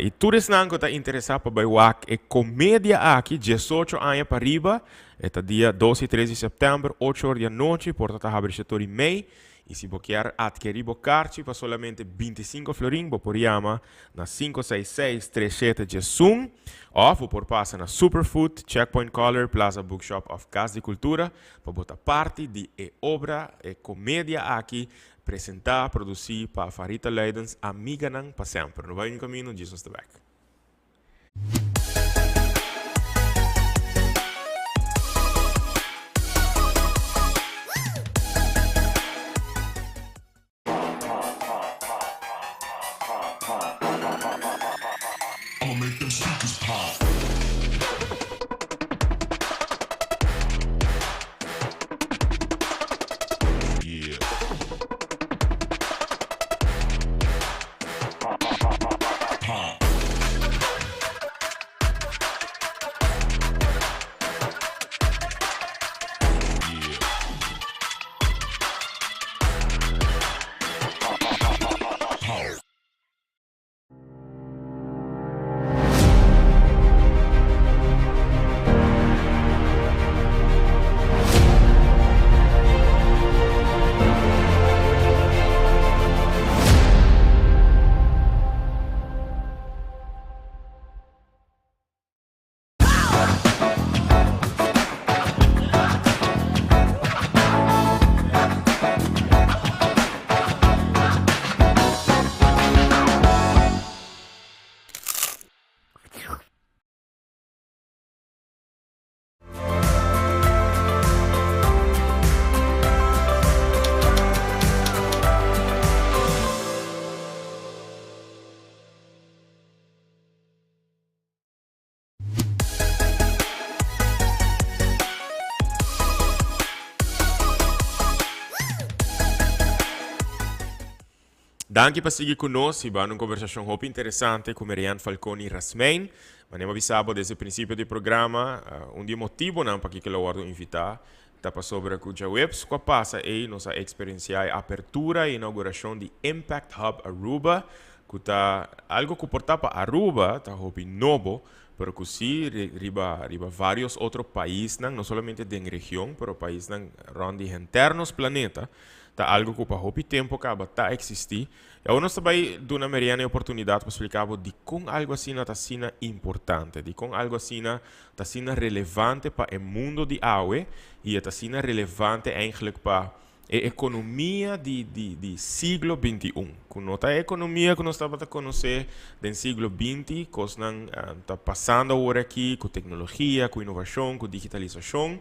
Y tur esnan cu ta interesa pa bay wak e comedia aki, diesocho aña pa riba, e ta dia dos y tres di september, ocho or di anochi, porta ta habri shetor y mei. Y si bo kier adkeri bo karchi pa solamente bintisinco florin, bo por yama na 566 37 diesun of bo por pasa na Superfood, Checkpoint Color, Plaza Bookshop of Cas di Cultura pa bo ta parti di e obra, e comedia aki presenta, produci pa Farita Luidens, Amiganan pa Semper. No bay un camino, djis nos ta bek. Danki pa sigui ku nos i ban un kombersashon hopi interesante ku Marianne Falconi Rasmijn. Manera mi a bisa bo desde prinsipio di programa, un di e motibonan pakiko el a wòrdu invitá ta pasobra ku djaweps ku a pasa ei nos a eksperensiá e apertura i inaugurashon di Impact Hub Aruba, ku ta algu ku por ta pa Aruba ta hopi nobo, pero ku si riba riba vários otro paisnan, no solamente den region, pero paisnan rònt di henter nos planeta, Ta algo cu pa hopi tempo caba ta existi. Y awor nos ta bay duna Marianne e oportunidad pa splica bo dicon algo asina ta asina importante, dicon algo asina ta asina relevante pa e mundo di awe y e ta asina relevante eigenlijk pa e economia di di di siglo 21, cu no ta e economia cu nos tabata conoce den siglo 20, cosnan ta pasando awor aki cu tecnologia, cu innovacion, cu digitalisacion,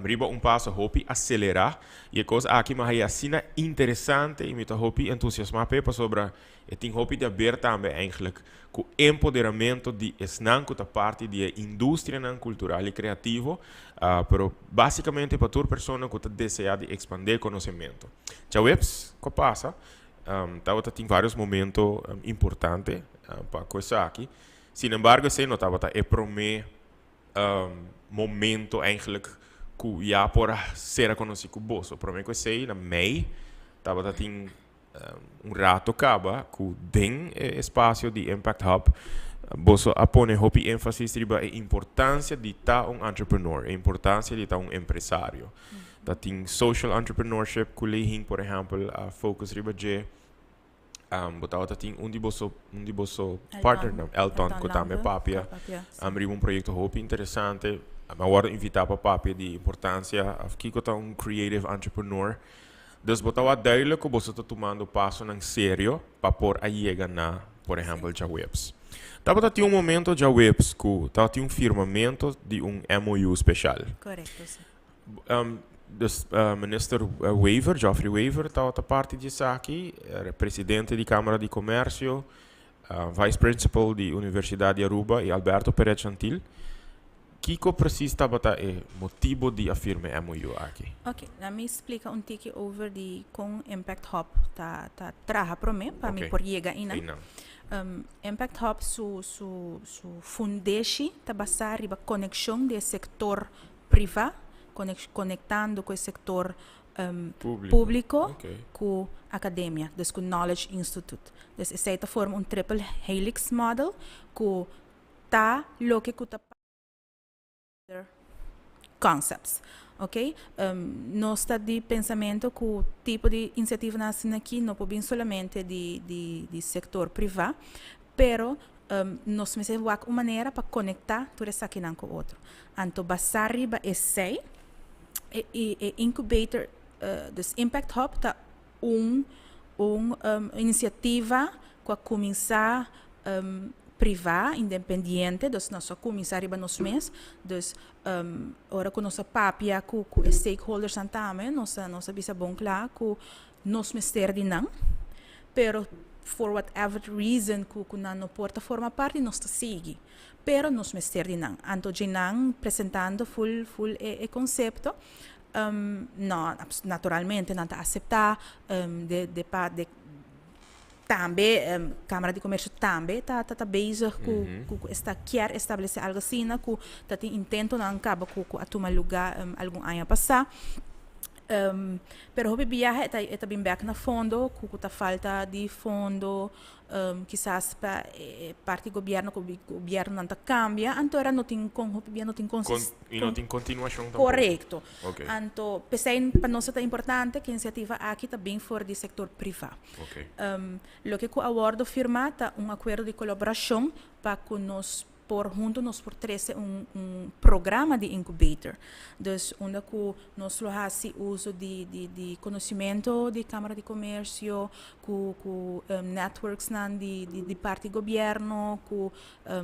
riba un paso hopi acelera. I e kos aki mi a haña asina interesante i mi ta hopi entusiasmá p'e pasobra e tin hopi di haber tambe eigenlijk ku empoderamentu di esnan ku ta parti di e industrianan kultural i kreativo, pero basikamente pa tur persona ku ta deseá di ekspandé konosementu. Djaweps ku a pasa tabata tin vários momento importante pa ku esaki, sinembargo esei no tabata e promé momento eigenlijk ku ya por a ser konosí ku boso. Promé ku esei na mei tabata tin un rato kaba ku den e espasio di Impact Hub boso a pone hopi énfasis riba e importansia di ta un entrepreneur, e importansia di ta un empresario. Ta tin social entrepreneurship ku Lehin por ehèmpel a focus riba dje. Bo tabata tin un di boso un di boso partnernan, Elton, ku tambe papia riba un proyekto hopi interesante. Mi a wòrdu invitá pa papia di importansia òf kiko ta un creative entrepreneur. Dus bo ta wak duidelijk ku boso ta tumando pasonan serio pa por a yega na, por ehèmpel, djaweps. Tabata tin un momento djaweps ku tabatin un firmamento di un MOU speshal. Korekto, si. Dus minister Wever, Geoffrey Wever tabata parti di esaki, era presidente di Camara di Comercio, vice principal di Universidad di Aruba y Alberto Perez Gentil. Kico precies tabata e motibo di a firma e MOU aki? Ok, laat mi splica un tiki over di con Impact Hub ta ta traha prome pa mi por yega einan. Impact Hub su su su fundeshi ta basa riba conexion di e sector privá, konektando ku e sektor públiko ku akademia, dus ku Knowledge Institute. Dus esei ta forma un triple helix model ku ta loke ku ta concepts. Ok, nos ta di pensamentu ku tipo di inisiativanan asina aki no por bin solamente di sektor privá, pero nos mester wak un manera pa konektá tur esakinan ku otro. Anto basá riba esei, e e incubator, dus Impact Hub ta un un inisiativa ku a kuminsá privá, independiente, dus nos a kuminsá riba nos mes. Dus ora ku nos a papia ku ku e stakeholdersnan tambe nos a nos a bisa bon kla ku nos mester di nan, pero for whatever reason ku ku nan no por ta forma parti nos ta sigui, pero nos mester di nan. Anto dje nan presentando ful ful e e konsepto, no naturalmente nan ta aseptá de de pa de tambe Kamara di Komersio tambe ta ta ta bezig ku ku esta kier establesé algu asina ku ta tin intentonan kaba ku ku a tuma lugá algun aña pasá. Pero hopi biaha e ta e ta bin bek na fondo ku ku ta falta di fondo kisas pa e parti gobièrnu ku gobièrnunan ta kambia anto era no tin kon hopi bia no tin Kon i no tin kontinuashon tampoko. Korekto. Anto p'esei pa nos ta importante ku e inisiativa aki ta bin for di sektor privá. Loke ku a wòrdu firmá ta un akuerdo di kolaborashon pa ku nos por hunto nos por trece un un programa di incubator. Dus unda cu nos lo haci uso di di di conocimento di Camara di Comercio, cu cu networks nan di di di parti gobierno, cu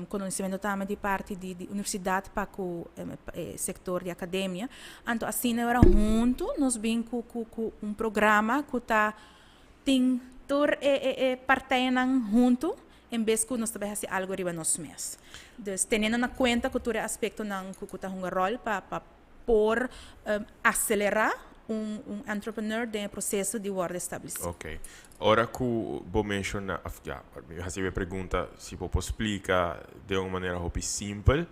conocimento tambe di parti di di universidad pa cu e sector di academia. Anto asina ora hunto nos bin cu cu cu un programa cu ta tin tur e e e partijennan hunto en bes ku nos ta bai hasi algu riba nos mes. Dus teniendo na kuenta ku tur e aspektonan ku ku ta hunga ròl pa pa por aselerá un entrepreneur den e proceso di wordo estableci. Ok. Ora cu bo menciona, of ja, mi haci e pregunta si bo por splica den un manera hopi simpel,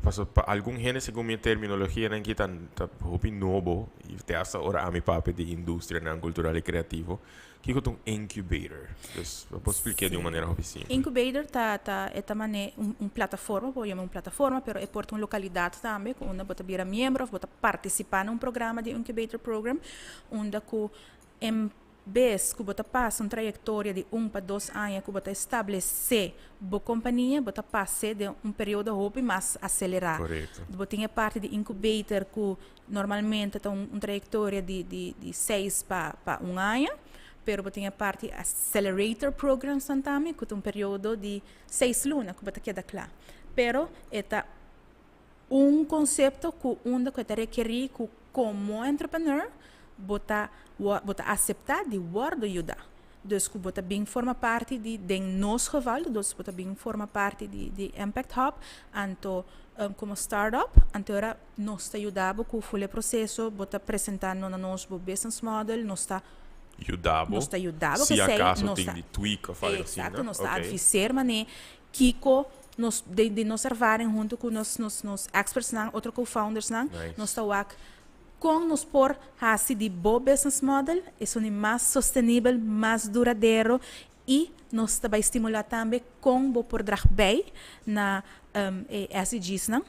paso pa algun hende segun mi e terminologianan aki ta ta hopi nobo y te hasta ora ami papia di industrianan cultural y creativo, Kiko ta un incubator? Dus bo por spliké di un manera hopi simpel. Incubator ta ta e ta mane un un plataforma, bo por yama un plataforma, pero e por ta un lokalidat tambe ku unda bo ta bira miembro òf bo ta partisipá na un programa di incubator program unda ku en bes ku bo ta pasa un trayektoria di un pa dos aña ku bo ta establesé bo kompania, bo ta pas'é den un periodo hopi mas aselerá. Bo tin e parti di incubator ku Normalmente ta un trayectoria di di di seis pa pa un aña, pero bo tin e parti accelerator programs nan tambe ku ta un periodo di seis luna ku bo ta keda kla. Pero e ta un konsepto ku unda ku e ta rekerí ku komo entrepreneur bo ta bo ta aseptá di wòrdu yuda. Dus ku bo ta bin forma parti di den nos geval dus bo ta bin forma parti di di Impact Hub anto komo startup anto ora nos ta yuda bo ku ful e proseso bo ta presentando na nos bo business model nos ta Yuda bo nos ta yuda bo si p'esei akaso nos tin ta di tweak of algo asina exacto nos ta ok. adviseer manera kiko nos den den nos ervaring hunto ku nos nos nos expertsnan otro co-foundersnan Nice. nos ta wak Kon nos por hasi di bo business model esun di mas sostenibel, mas duradero i nos ta bai stimulá tambe kon bo por drag bij na e SDGsnan,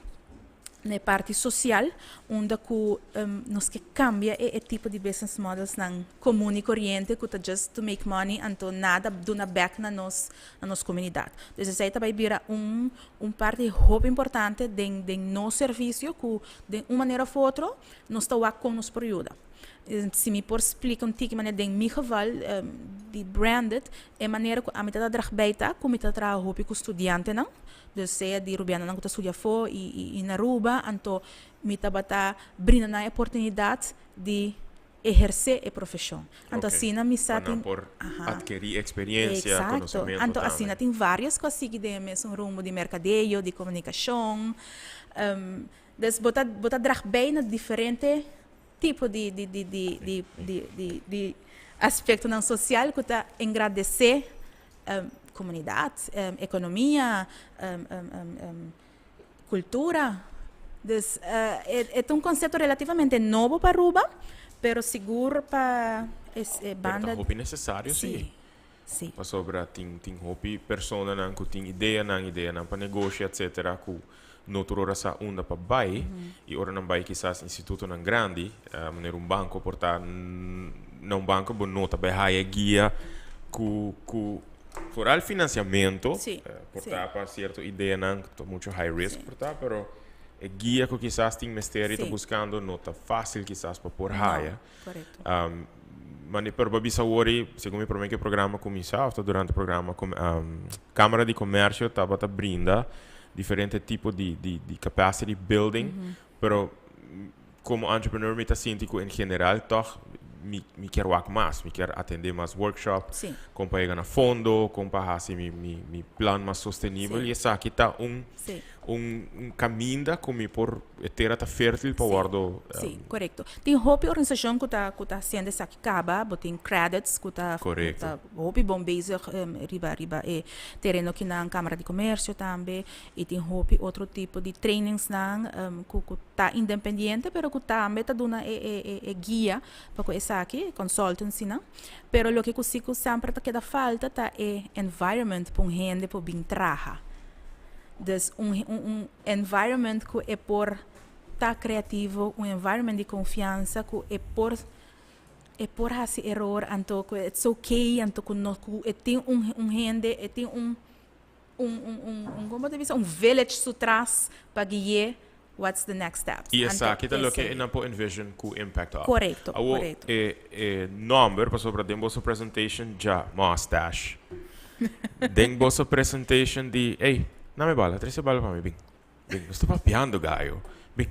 na e parti sosial unda ku nos ke kambia e tipo di business modelsnan komun i koriente ku ta just to make money anto nada duna bek na nos na nos komunidat. Dus esei ta bai bira un un parti hopi importante den den nos servisio ku den un manera of otro nos ta wak kon nos por yuda. Si mi por splika un tiki manera den mi geval di Branded e manera ku ami ta ta drag bij ta ku mi ta traha hopi ku studiantenan, dus sea di rubianonan ku ta studia afó i na Aruba, anto mi tabata brinda nan e oportunidat di ehersé e profeshon. Anto Ok. asina mi sa Pa nan tin por aha. adkerí eksperiencia, Exacto. konosementu Anto tambe. asina tin varios ku a sigui den e mesun rumbo di merkadeo, di komunikashon. Dus bo ta bo ta drag bij na diferente tipo di di di di di di di di aspektonan sosial ku ta engrandesé komunidat, ekonomia, Cultura. Dus e ta un concepto relativamente nobo pa Aruba, pero sigur pa e banda. Pero ta hopi necesario si. Si, si. Pasobra tin tin hopi personanan cu tin ideanan, ideanan pa negoshi etcetera cu no tur ora sa unda pa bay y ora nan bay kisas institutonan grandi manera un banco por ta na un banco bo no ta bay haya guia cu cu Foral financiamento, por ta pa cierto ideanan cu ta mucho high risk por ta, pero e guia cu kisas tin mester y ta buscando no ta facil kisas pa por haya. Mane, pero bo bisa awor y segun mi prome cu e programa cuminsa of ta durante e programa Camara di Comercio tabata brinda diferente tipo di di capacity building, pero como entrepreneur mi ta sinti cu en general toch mi mi kier wak mas, mi kier atende mas workshop, con pa yega na fondo, con pa haci mi mi mi plan mas sostenibel y esaki ta un un un caminda cu mi por e tera ta fertil pa wordo. Sí, corecto. Tin hopi organisacion cu ta cu ta haciendo esaki caba, bo tin Credits cu ta ta hopi bon bezig riba riba e tereno kinan, Camara di Comercio tambe. Y tin hopi otro tipo di trainingsnan cu cu ta independiente pero cu tambe ta duna e e e guia pa cu esaki, consultancynan. Pero loke cu si cu semper ta keda falta ta e environment pa un hende por bin traha. Dus un un un environment cu e por ta creativo, un environment di confiansa cu e por e por haci eror anto cu it's okay anto cu no cu e tin un un hende e tin un un un un un como ta bisa un village su tras pa gui'é what's the next steps. I Anto esaki ta loke esei. e nan por envision ku Impact Hub. Korekto, Awor korekto. e e nomber pasobra den boso presentation dja mustache. Den boso presentation di ey name bala trese bala pa mi bin bin nos ta papiando gayo bin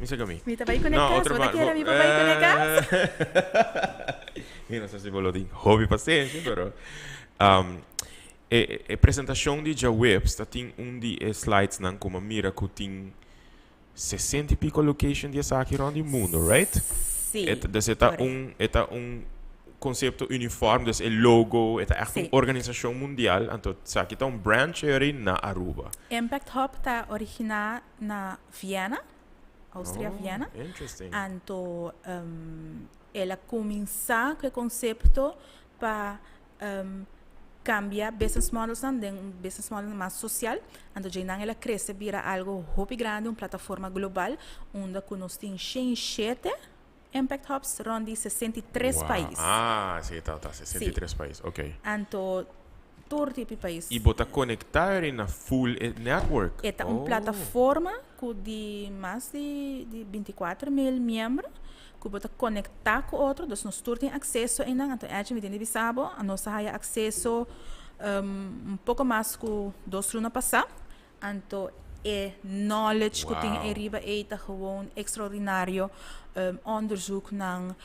mi sega mi. Mi ta bai ku ne No kas otro bo ta ba kere bo mi pa bai ku ne kas? Mi no sa si bo lo tin hopi pasenshi pero E e presentacion di djaweps ta tin un di e slidesnan cu m'a mira cu tin 60 y pico location di esaki rond di mundo, right? Si. Dus e ta un, e ta un concepto uniform, dus e logo, e ta echt un organisacion mundial, anto esaki ta un branch eri na Aruba. Impact Hub ta origina na Viena, Austria. Oh, Viena. Interesting. Anto el a cuminsa cu e concepto pa cambia business models nan den un business model mas social. Anto djeinan el a crece bira algo hopi grandi, un plataforma global, unda cu nos tin 107 Impact Hubs rond di 63 pais. Ah, si, ta 63 pais, ok. Anto tur tipo di pais. Y bo ta conecta eri na full e network? E ta un plataforma cu di mas di 24.000 miembro cu bo ta conecta cu otro, dus nos tur tin acceso einan. Anto Edje, mi tin di bisa bo, nos a haya acceso un poco mas cu 2 luna pasa. Anto e knowledge cu tin riba ei ta gewoon extraordinario. Onderzoek nan,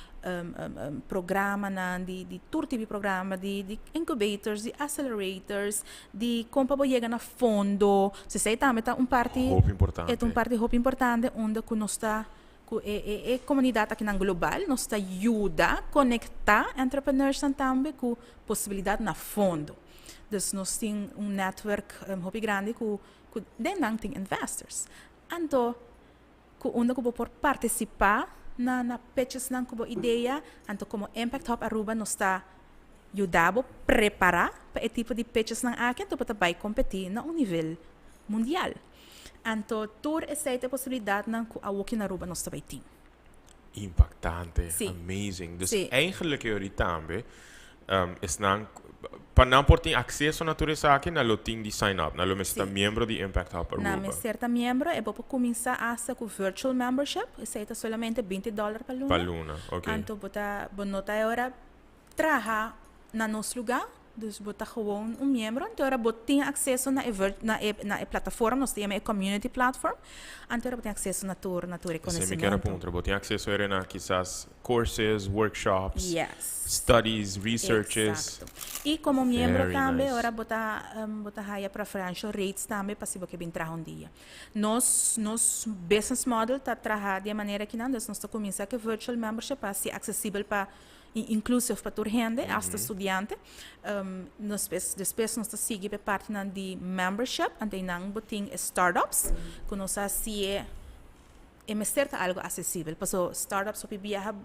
programa nan, di tur tipo di programa, di incubators, di accelerators, di con pa bo yega na fondo. Esey tambe ta un parti, Hopi importante. E ta un parti hopi importante unda cu nos ta cu e comunidad aki nan global, nos ta yuda conecta entrepreneurs nan tambe cu posibilidad na fondo. Dus nos tin un network hopi grandi cu den nan tin investors. Anto cu unda cu bo por participa na pitches nan cu bo idea, anto como Impact Hub Aruba nos ta yuda bo prepara pa e tipo di pitches nan aki, anto bo ta bay competi na un nivel mundial. Anto tur esey ta posibilidad nan cu awoki na Aruba nos ta bay tin. Impactante, amazing. Dus eigenlijk jullie tambe esnan pa nan por tin acceso na tur esaki, nan lo tin di sign up, nan lo mester ta miembro di Impact Hub Aruba. Nan mester ta miembro y bo por cuminsa hasta cu virtual membership, esey ta solamente $20 pa luna. Pa luna, ok. Anto bo no ta ahora traha na nos lugar, dus bo ta gewoon un miembro, anto ora bo tin acceso na e plataforma, nos ta yama e community platform, anto ora bo tin acceso na tur e Esey mi kier conocimiento. puntra, bo tin acceso ere na kisas courses, workshops, studies, researches? Exacto. Y como miembro Very tambe, nice. ora bo ta haya preferential rates tambe pa si bo kier bin traha un dia. Nos business model ta traha di manera cu nan, dus nos ta cuminsa cu virtual membership pa ser accesibel pa inclusive pa tur hende, hasta studiante. Despues nos ta sigui pa parti nan di membership, anto nan bo tin startups, cu nos a haci e mester ta algo accesibel. Paso startups hopi biaha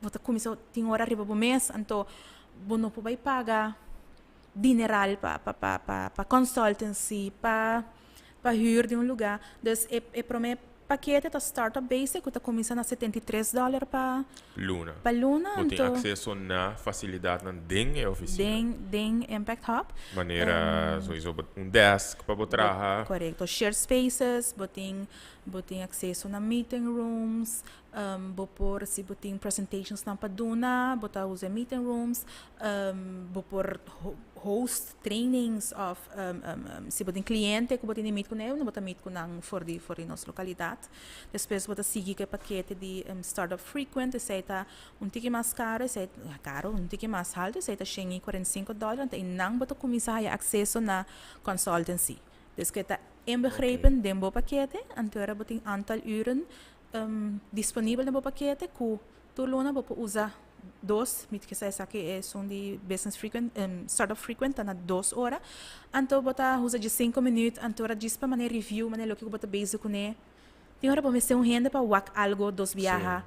bo ta cuminsa tin ora riba bo mes, anto bo no por bay paga dineral pa consultancy, pa huur di un lugar. Dus e prome pakete ta startup basic, cu ta cuminsa na $73 pa luna. Pa luna. Bo tin anto acceso na facilidad nan den e oficina. Den Impact Hub. Manera sowieso un desk pa bo traha. Correcto. Shared spaces, bo tin acceso na meeting rooms, bo por, si bo tin presentations nan pa duna, bo ta usa meeting rooms, bo por host trainings of si bo tin cliente cu bo tin meet cu nan, bo ta meet cu nan for di nos localidad. Despues bo ta sigui cu e pakete di startup frequent, esey ta un tiki mas caro, esey caro, un tiki mas halto, esey ta $145, anto nan bo ta cuminsa haya acceso na consultancy. Dus cu ta inbegrepen den bo pakete, anto ora bo tin aantal uren disponibel den bo pakete cu tur luna bo por usa dos, mi ke sa cu esun di business frequent, startup frequent, ta na 2 ora. Anto bo ta usa di 5 minuut, anto ora djis pa manera review, manera loke bo ta bezig cune. Tin ora bo mester un hende pa wak algo dos biaha.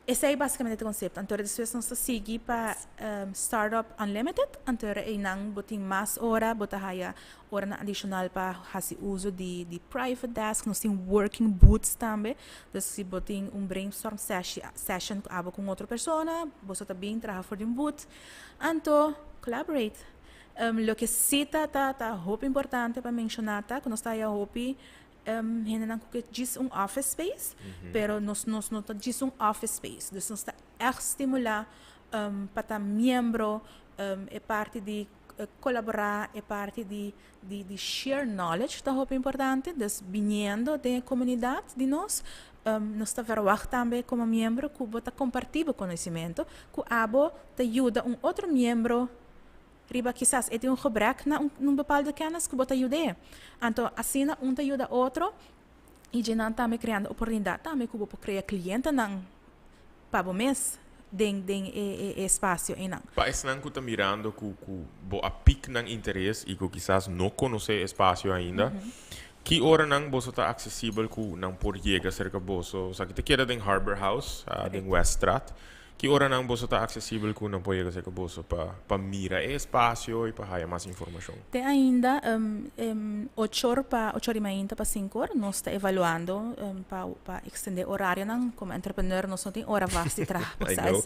Esey basicamente e concepto. Anto despues nos ta sigui pa Startup Unlimited. Anto einan bo tin mas ora, bo ta haya ora na adicional pa hasi uso di private desk. Nos tin working booths tambe. Dus si bo tin un brainstorm session abo cu otro persona, bo ta bin traha for di un booth. Anto collaborate. Loke si ta hopi importante pa menciona ta, cu nos ta haya hopi hende nan cu djis un office space, pero nos no ta djis un office space. Dus nos ta echt stimula pa ta miembro, e parti di colabora, e parti di share knowledge ta hopi importante. Dus biniendo den comunidad di nos, nos ta verwacht tambe como miembro cu bo ta comparti bo conocimento, cu abo ta yuda un otro miembro riba kisas e tin un gebrek na un bepaalde kennis cu bo ta yuda. Anto asina un ta yuda otro. Y djenan tambe creando oportunidad tambe cu bo por crea clientenan pa bo mes den e espacio eynan. Pa esnan cu ta mirando cu bo a piek nan interes y cu kisas no conoce e espacio ainda, ki oranan boso ta accesibel cu nan por yega cerca boso? Esaki ta keda den Harbor House, den Weststraat. Ki oranan boso ta accesibel cu nan por yega cerca boso pa mira e espacio y pa haya mas informacion? Te ainda 8 or pa 8 or y mainta pa 5 or. Nos ta evaluando pa extende horarionan. Como entrepreneur nos no tin ora vast di traha. I know.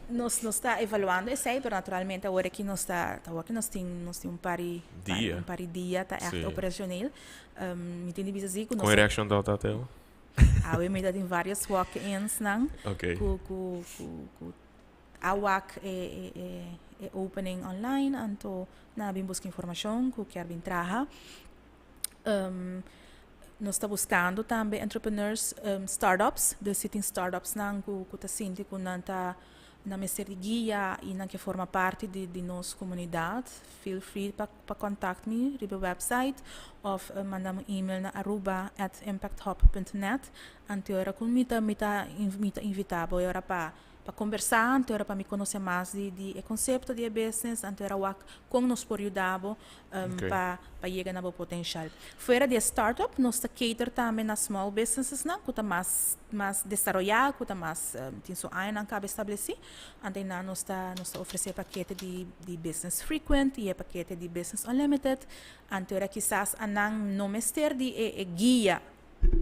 Dus nos ta evaluando esey, pero naturalmente awor aki nos ta awor aki nos tin un par di dia. Un par di dia ta echt operacioneel. Mi tin di bisa si cu nos Con e reaccion ta, Theo? Awe mi tin varios walk-ins nan cu a wak e opening online, anto nan a bin busca informacion cu kier bin traha. Nos ta buscando tambe entrepreneurs, startups, dus si tin startups nan cu ta sinti cu nan ta nan mester di guia y nan kier forma parti di nos comunidad, feel free pa contact mi riba website of manda un email na aruba@impacthub.net. Anto ora cu mi ta invita bo ora pa conversa, anto ora pa mi conoce mas di e concepto di e business, anto ora wak con nos por yuda bo pa yega na bo potencial. Fuera di startup, nos ta cater tambe na small businesses nan, cu ta mas desaroya, cu ta mas tin su añanan caba estableci. Anto nan nos ta ofrece pakete di business frequent y e pakete di business unlimited. Anto ora kisas nan no mester di e guia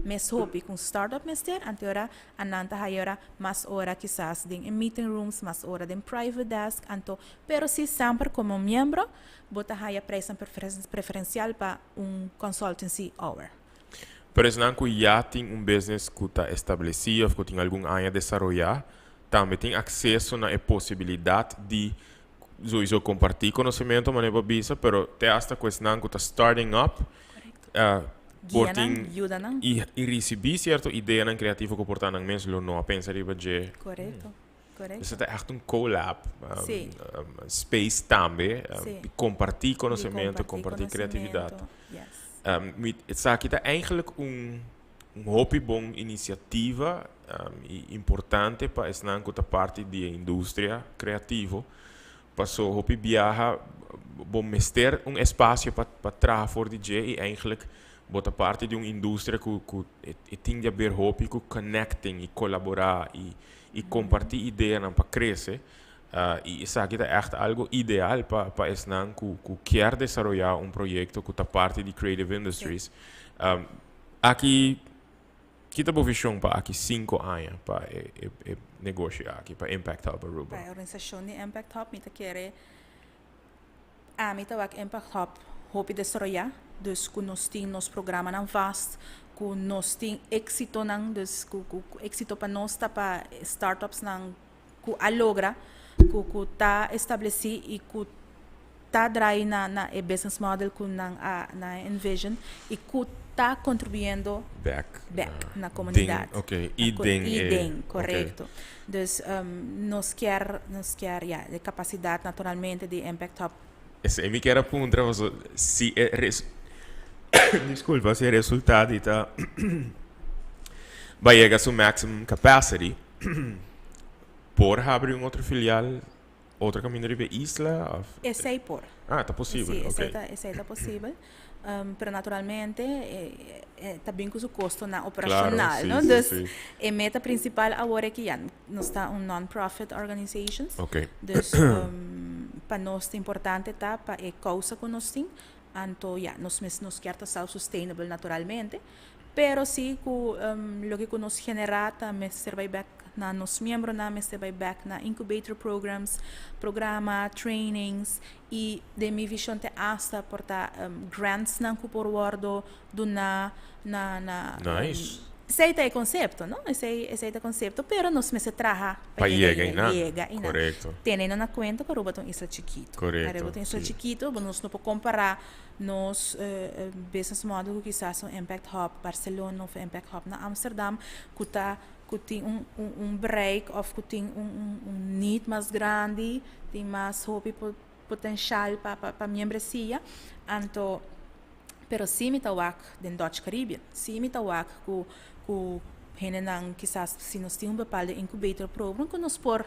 mes hopi cu startup mester, anto ora nan ta haya mas ora kisas den meeting rooms, mas ora den private desk, anto pero si semper como miembro bo ta haya prijs preferencial pa un consultancy hour. Pero esnan cu ya tin un business cu ta estableci of cu tin algun aña desaroya, tambe tin acceso na e posibilidad di sowieso comparti conocimento, manera bo a bisa, pero te hasta cu esnan cu ta starting up, por Guia tin nan, yuda nan. y ricibi cierto ideanan creativo cu por ta nan mes lo no a pensa riba dje. Corecto. Dus het is echt un collab space tambe, di comparti conocimento, Di comparti creatividad. Conocimento. Yes. Esaki ta eigenlijk un hopi bon iniciativa y importante pa esnan cu ta parti di industria creativo. Paso hopi biaha bo mester un espacio pa traha for di dje y eigenlijk bo ta parti di un industria cu e tin di haber hopi cu connecting y colabora y comparti ideanan pa crece. Y esaki ta echt algo ideal pa esnan cu kier desaroya un proyecto cu ta parti di creative industries. Aki, kico ta bo vision pa aki 5 aña pa e negoshi aki, pa Impact Hub Aruba? Pa e organisacion di Impact Hub, mi ta kere ami ta wak Impact Hub hopi desaroya, dus cu nos tin nos programanan vast, cu nos tin exitonan, dus cu exito pa nos ta pa startups nan cu a logra, cu ta estableci y cu ta draai na e business model cu nan a na envision y cu ta contribuyendo back back na comunidad. Den, y den Y den, corecto. Dus nos kier, ja, e capacidad naturalmente di Impact Hub. Esey mi kier a puntra, si e disculpa, si e resultado ta bay yega su maximum capacity, por habri un otro filial, otro caminda di isla? Of? Esey por. Ah, ta posibel. Si, esey ta posibel. Pero naturalmente tambe cu su costonan operacional, no? Dus e meta principal awor ta cu ja, nos ta un non-profit organization. Dus pa nos ta importante ta pa e causa cu nos tin, anto ja, nos mes nos kier ta self-sustainable naturalmente, pero si cu loke cu nos genera ta mester bay back na nos miembronan, mester bay back na incubator programs, programa, trainings y den mi vision te hasta por ta grants nan cu por wordo duna na Esey ta e concepto, no? Esey ta e concepto, pero nos mester traha pa yega einan. Yega einan. Teniendo na cuenta cu Aruba ta un isla chikito. Aruba ta un isla chikito, nos no por compara nos business model cu kisas un Impact Hub Barcelona of Impact Hub na Amsterdam, cu tin un bereik of cu tin un need mas grandi, tin mas hopi potencial pa membresia. Anto, Pero si mi ta wak den Dutch Caribbean, si mi ta wak ku ku hendenan kisas si nos tin un bepaalde incubator program ku nos por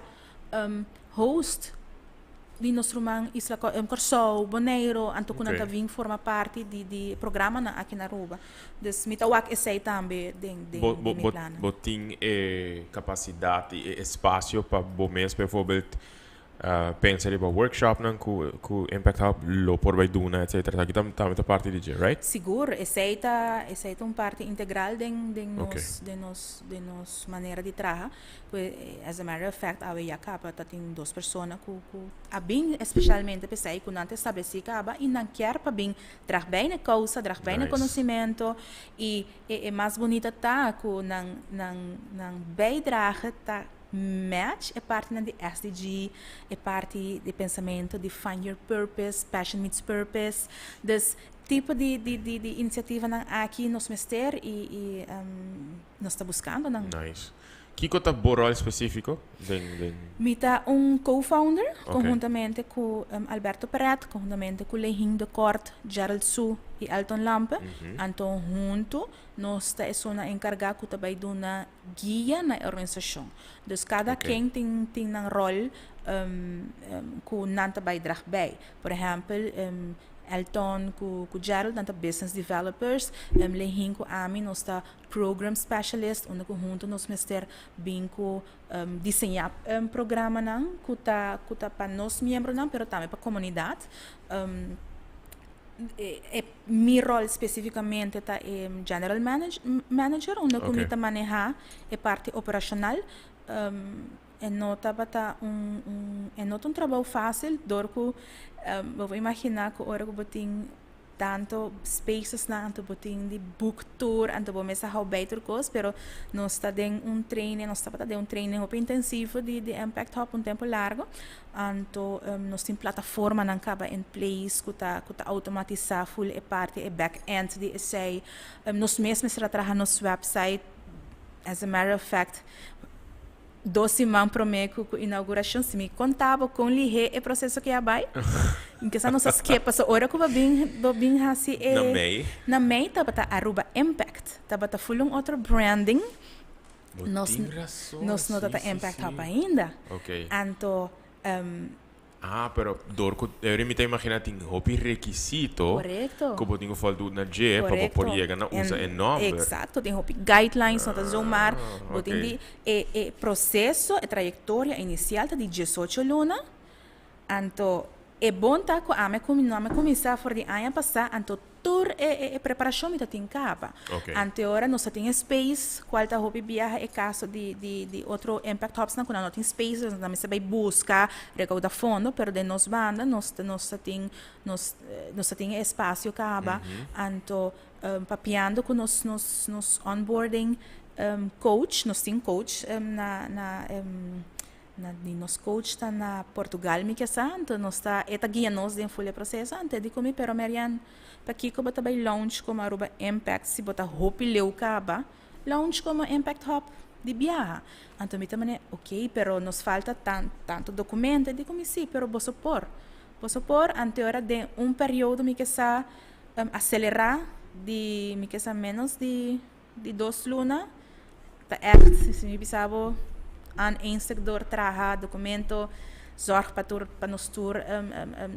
host di nos ruman isla Kòrsou, Boneiru, anto ku nan ta bin forma parti di di programanan aki na Aruba. Dus mi ta wak esei tambe den den mi plannan. Bo tin e kapasidat i e espasio pa bo mes bijvoorbeeld Pensa riba workshopnan ku ku Impact Hub lo por bai duna etcetera. Esaki tam tambe ta parti di dje, right? Sigur, esei ta esei ta un parti integral den den nos den nos den nos manera di traha. Ku as a matter of fact awe ya kaba ta tin dos persona ku ku a bin especialmente p'esei ku nan ta establesí kaba i nan kier pa bin drag bij na e kousa, drag bij na e konosimento i e e mas bunita ta ku nan nan nan bijdrage ta match e partinan di SDG, e parti di pensamento di find your purpose, passion meets purpose. Dus tipo di di di di iniciativanan aki nos mester y y nos ta buscando nan. Nice. Kico ta bo rol specifico den den? Mi ta un co-founder conhuntamente cu Alberto Perret, conhuntamente cu Lehin de Kort, Gerald Su y Elton Lampe. Anto hunto nos ta esunnan encarga cu ta bay duna guia na e organisashon. Dus kada ken tin tin nan ròl ku nan ta bai drag bij. Por ehèmpel, Elton ku ku Gerald nan ta business developers, Lehin ku ami nos ta program specialist unda ku huntu nos mester bin ku diseñá programanan ku ta ku ta pa nos miembronan pero tambe pa komunidat. E mi rol specificamente ta e general manager unda cu mi ta maneha e parti operacional. E no tabata un un e no ta un trabou facil dor cu bo por imagina cu ora cu bo tin tanto spacesnan anto bo tin di book tur anto bo mester hou bij tur cos pero nos ta den un training nos tabata den un training hopi intensivo di di Impact Hub un tempo largo. Anto nos tin plataformanan kaba in place ku ta ku ta automatisá ful e parti e back end di esei. Nos mes mester a traha nos website, as a matter of fact dos siman promé ku ku inaugurashon si mi konta bo kon lihé e proseso ke a bai kisa nos a skip pasobra ora ku bo bin bo bin hasi e Na mei. Na mei tabata Aruba Impact tabata ful un otro branding. Bo Nos, tin razon, nos no sí, ta sí, Impact Hub sí. ainda. Ok. Anto, Ah, pero door cu eri mi ta imagina tin hopi requisito Correcto. cu bo tin cu voldoen na dje pa bo por Correcto. yega na usa En, e nomber. exacto, tin hopi guidelines, no ta zomaar. Ah, Bo tin ok. di, e, e proceso, e trayectoria inicial ta di 18 luna. Anto, e bon ta cu ami a cumin, ami a cuminsa for di aña pasa, anto Tur e e preparacion mi ta tin caba. Ante ora nos ta tin e space, cual ta hopi biaha e caso di di di otro impact hubs nan cu nan no tin space, dus nan mester bay busca recauda fondo, pero den nos banda nos ta nos ta tin nos nos ta tin e espacio caba, anto papiando cu nos nos nos onboarding coach, nos tin coach na na Na di nos coach ta na Portugal mi ke sa, anto nos ta e ta guia nos den ful e proceso, anto e di ku mi, pero Marianne, pakiko bo ta bai launch komo Aruba Impact si bo ta hopi leu kaba launch komo Impact Hub di biaha? Anto mi ta mane, ok, pero nos falta tan tanto documento, e di ku mi, si, pero boso por, boso por, anto ora den un periodo mi ke sa acelera di mi ke sa menos di. Di dos luna ta echt, si mi bisa bo, aan één stuk door traha, documento, zorg pa tur, pa nos tur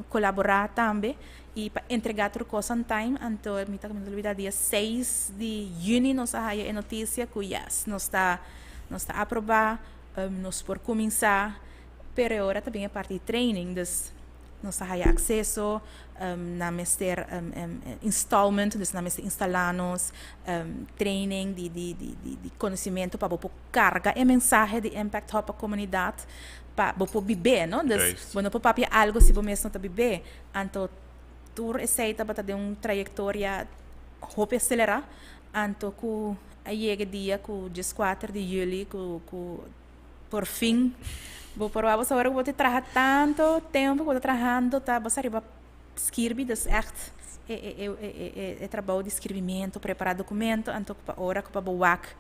colaborá tambe y pa entregá tur cos on time. Anto mi ta mi ta olbida dia seis di juni nos a haya e noticia cu yes, nos ta, nos ta aprobá, nos por cuminsá, pero e ora ta bin e parti di training, dus nos ta haya acceso, nan mester installment, dus nan mester instala nos training di di di di di conocimento pa bo por carga e mensahe di Impact Hub pa comunidad pa bo por bib'é, no? Dus bo no por papia algo si bo mes no ta bib'é. Anto tur esey tabata den un trayectoria hopi acelera, anto cu a yega e dia cu dieskuater di juli cu cu Por fin bo por wou ora ku bo ta traha tanto tempu ku bo ta trahando ta bo sa riba skirbi dus ègt e e e e trabou di skirbimentu prepará dokumento anto pa ora ku pa bo wak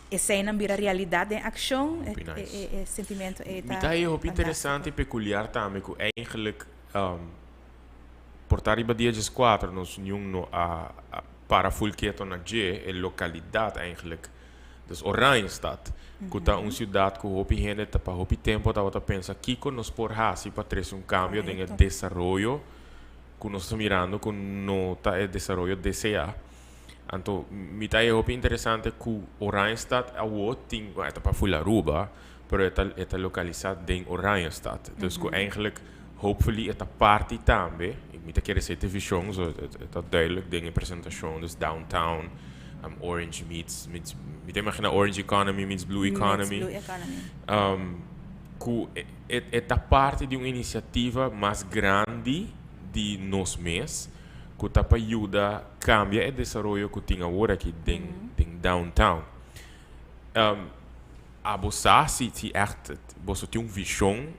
eseinan bira realidat den akshon e e e sentimentu ei ta Mi ta haña hopi interesante i pekuliar tambe ku eigenlijk. Por ta riba dia 14, nos niun no a para full keto na dje, e localidad eigenlijk. Dus Oranjestad, cu ta un ciudad cu hopi hende ta pa hopi tempo tabata pensa kico nos por haci pa trece un cambio den e desaroyo cu nos ta mirando cu no ta e desaroyo desea. Anto, mi ta e hopi interesante cu Oranjestad awo tin, bueno, ta pa full Aruba, pero e ta localisa den Oranjestad. Dus cu eigenlijk hopefully e ta parti tambe, mi ta kier e vision, so e ta duidelijk den e presentacion, dus downtown, orange meets, mi ta imagina orange economy meets blue economy. Meets blue economy. Cu e ta parti di un iniciativa mas grandi di nos mes, cu ta pa yuda cambia e desaroyo cu tin awor aki den downtown. Abo sa si echt bo tin un vision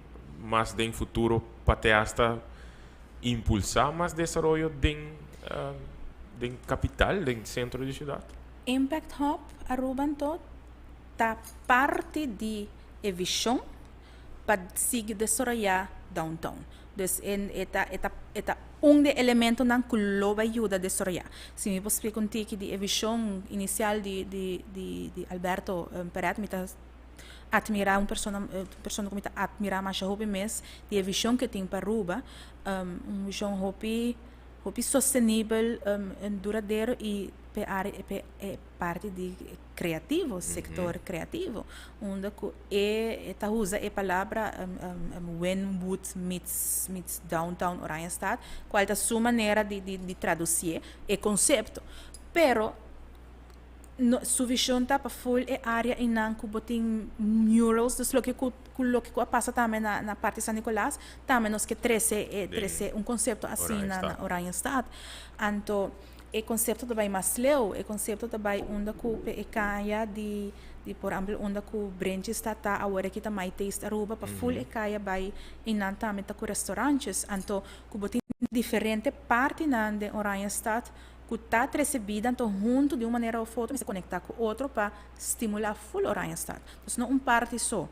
mas den futuro pa te hasta impulsa mas desaroyo den capital, den centro di ciudad? Impact Hub Aruba anto ta parti di e vision pa sigui desaroya downtown. Dus e ta un di e elementonan cu lo bay yuda desaroya. Si mi por splica un tiki di e vision inicial di Alberto Perret, mi ta admira un persona cu mi ta admira mas hopi mes, di e vision cu e tin pa Aruba, un vision hopi hopi sostenibel, duradero y pa e parti di creativo, sector creativo, unda cu e ta usa e palabra Wynwood meets downtown Oranjestad, cual ta su manera di traduci e concepto. Pero no, su vision ta pa full e area einan cu bo tin murals, dus loke cu a pasa tambe na parti San Nicolas, tambe nos kier trece un concepto asina na Oranjestad. Anto, e concepto tambe mas leu, e concepto tambe unda cu e caya di por ehempel unda cu Brentjes ta awor aki ta My Taste Aruba, pa full e caya bay einan tambe ta cu restaurantjes. Anto, cu bo tin diferente partinan di Oranjestad cu ta trece bida, anto hunto di un manera of otro se conecta cu otro pa stimula full Oranjestad. Dus no un parti so.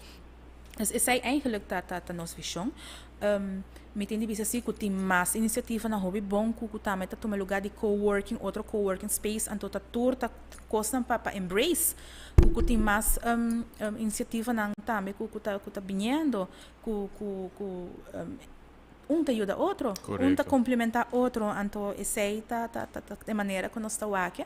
Dus esey eigenlijk ta nos vision. Mi tin di bisa si cu tin mas iniciativa na hopi bon cu tambe ta tuma lugar di co-working, otro co-working space, anto ta tur ta cosnan pa embrace. Cu tin mas iniciativa nan tambe cu ta biniendo, cu un ta yuda otro, un ta complementa otro, anto esey ta e manera cu nos ta wak e.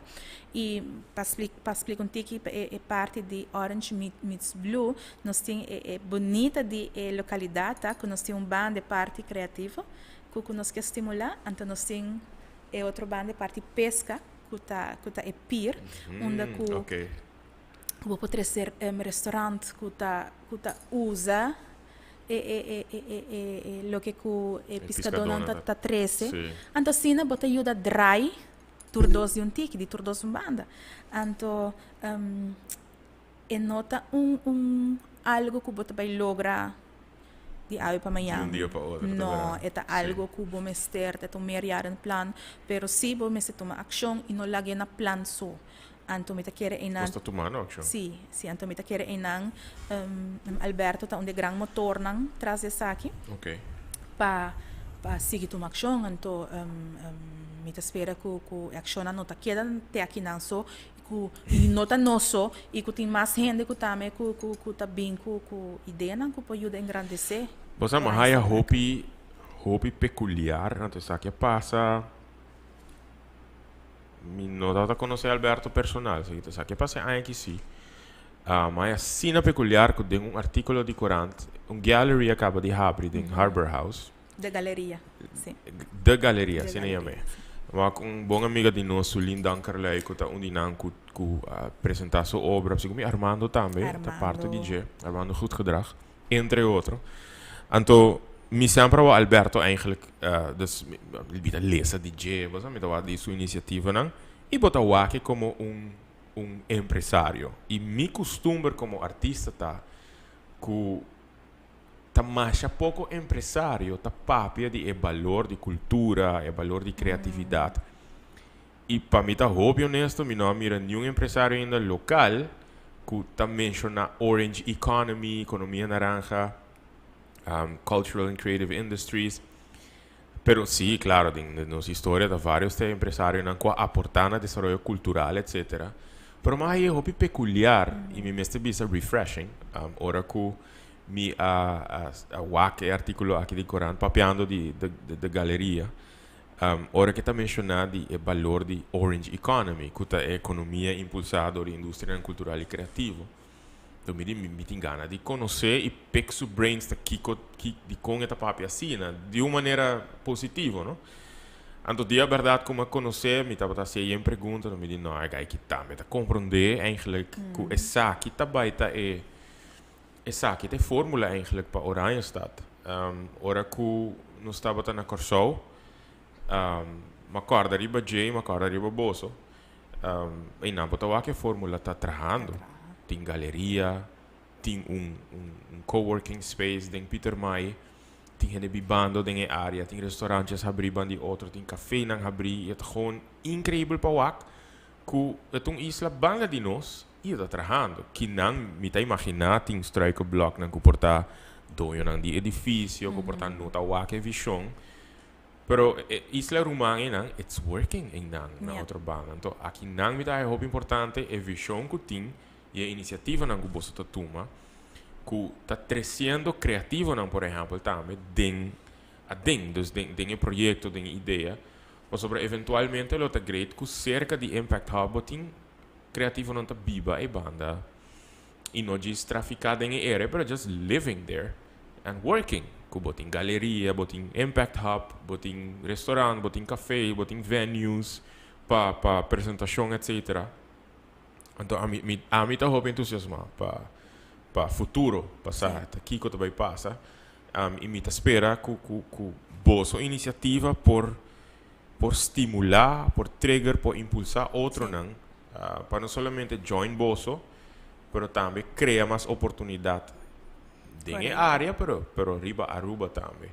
Y pa splica un tiki e parti di Orange meets Blue, nos tin e bunita di e localidad, ta, cu nos tin un banda parti creativo, cu nos kier stimula, anto nos tin e otro banda parti pesca, cu ta e pier, unda cu bo por trece un restaurant cu ta usa e loke cu e piscadornan ta trece. Anto asina bo ta yuda draai tur dos di un tiki, di tur dos un banda. Anto e no ta un algo cu bo ta bay logra di awe pa mañan. Di un dia pa otro. No, e ta algo cu bo mester, ta un meerjaren plan, pero si bo mester tuma accion y no lag'e na plan so. Anto mi ta kere einan. Bo ta tumando accion. Si, anto mi ta kere einan Alberto ta un di e gran motornan tras di esaki. Pa sigui tuma accion, anto mi ta spera cu e accionnan no ta keda te akinan so, cu no ta nos so y cu tin mas hende cu tambe cu ta bin cu ideanan cu por yuda engrandece. Bo sa, haya hopi hopi peculiar, anto esaki a pasa, mi no ta conoce Alberto personal, si esaki a pasa aña aki si. Ma asina peculiar cu den un articulo di corant, un gallery a caba di habri den Harbor House. De galeria, si. De galeria, asina yama. Ma un bon amiga di nos, Sulin Dankerlui, cu ta un di nan cu presenta su obra, segun mi Armando tambe, ta parti di dje, Armando Goedgedrag, entre otro. Anto, mi semper wa Alberto eigenlijk, dus mi ta lesa di dje, bo sa, mi ta di su iniciativanan, y bo ta wak e como un empresario. Y mi custumber como artista ta cu ta masha poco empresario ta papia di e balor di cultura, e balor di creatividad. Y pa mi ta hopi honesto, mi no a mira ningun empresario ainda local cu ta menciona orange economy, economia naranja, cultural and creative industries. Pero sí, claro, den nos historia ta varios te empresarionan cu a aporta na desaroyo cultural, etc. Pero mas e hopi peculiar y mi mester bisa refreshing, ora cu mi a wak e articulo aki di corant papiando di de galeria, ora cu ta menciona di e balor di orange economy, cu ta e economia impulsa door di industrianan cultural y creativo. Enton mi di, mi tin gana di conoce y pick su brains ta kico, ki, dicon e ta papia asina, di un manera positivo, no? Anto dia berdad cu mi a conoce, mi tabata haci yen pregunta, mi di, no, e guy ki tambe ta comprende eigenlijk cu esaki ta bay ta e, esaki ta e formula eigenlijk pa Oranjestad. Ora cu nos tabata na Corsou, mi a corda riba dje y mi a corda riba boso. Einan bo ta wak e formula ta trahando. Tin galeria, tin un coworking space den Pietermaai, tin hende bibando den e area, tin restaurantjes habrí ban di otro, tin cafénan habrí. E ta gewoon increibel pa wak cu e ta un isla banda di nos y e ta trahando. Kinan mi ta imagina tin struikelbloknan cu por ta doñonan di edificio, cu por ta no ta wak e vision. Pero e isla ruman einan, it's working einan na otro banda. Anto akinan mi ta haña hopi importante e vision ku tin i e inisiativanan ku boso ta tuma ku ta tresiendo kreativonan por ehèmpel tambe den aden, dus den den e proyekto, den e idea. Pasobra eventualmente lo ta great ku serka di Impact Hub bo tin kreativonan ta biba e banda i no djis trafiká den e area pero just living there and working. Ku bo tin galeria, bo tin Impact Hub, bo tin restaurant, bo tin café, bo tin venues pa presentashon etcetera. Anto ami mi ami ta hopi entusiasmá pa futuro, pa sa ta kiko ta bai pasa. I mi ta spera ku ku ku boso inisiativa por por stimulá, por trigger, por impulsá otronan pa no solamente join boso, pero tambe crea mas oportunidad den e area, pero riba Aruba tambe.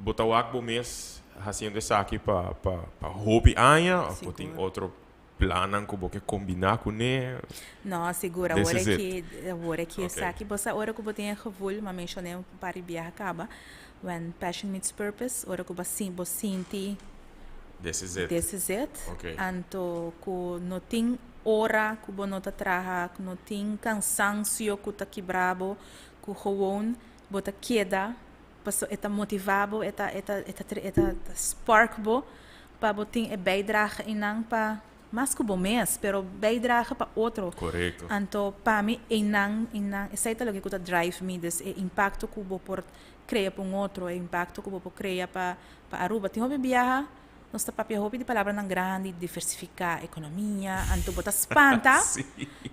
Bo ta wak bo mes haciendo esaki pa pa hopi aña of bo tin otro plannan cu bo ke combina cune? No, sigur. Awor aki, awor aki esaki. Bo sa ora cu bo tin e gevoel, m'a menciona un par di biaha caba, when passion meets purpose, ora cu bo bo sinti This is it. This is it. Anto cu no tin ora cu bo no ta traha, cu no tin cansancio cu ta kibra bo, cu gewoon bo ta keda paso e ta motiva bo, e ta e ta e ta e ta spark bo pa bo tin e bijdrage einan pa mas cu bo mes, pero bijdrage pa otro. Anto pa mi einan einan esei ta loke cu ta drive mi, dus e impacto cu bo por crea pa un otro, e impacto cu bo por crea pa pa Aruba. Tin hopi biaha nos ta papia hopi di palabranan grandi, diversifica economia, anto bo ta spanta,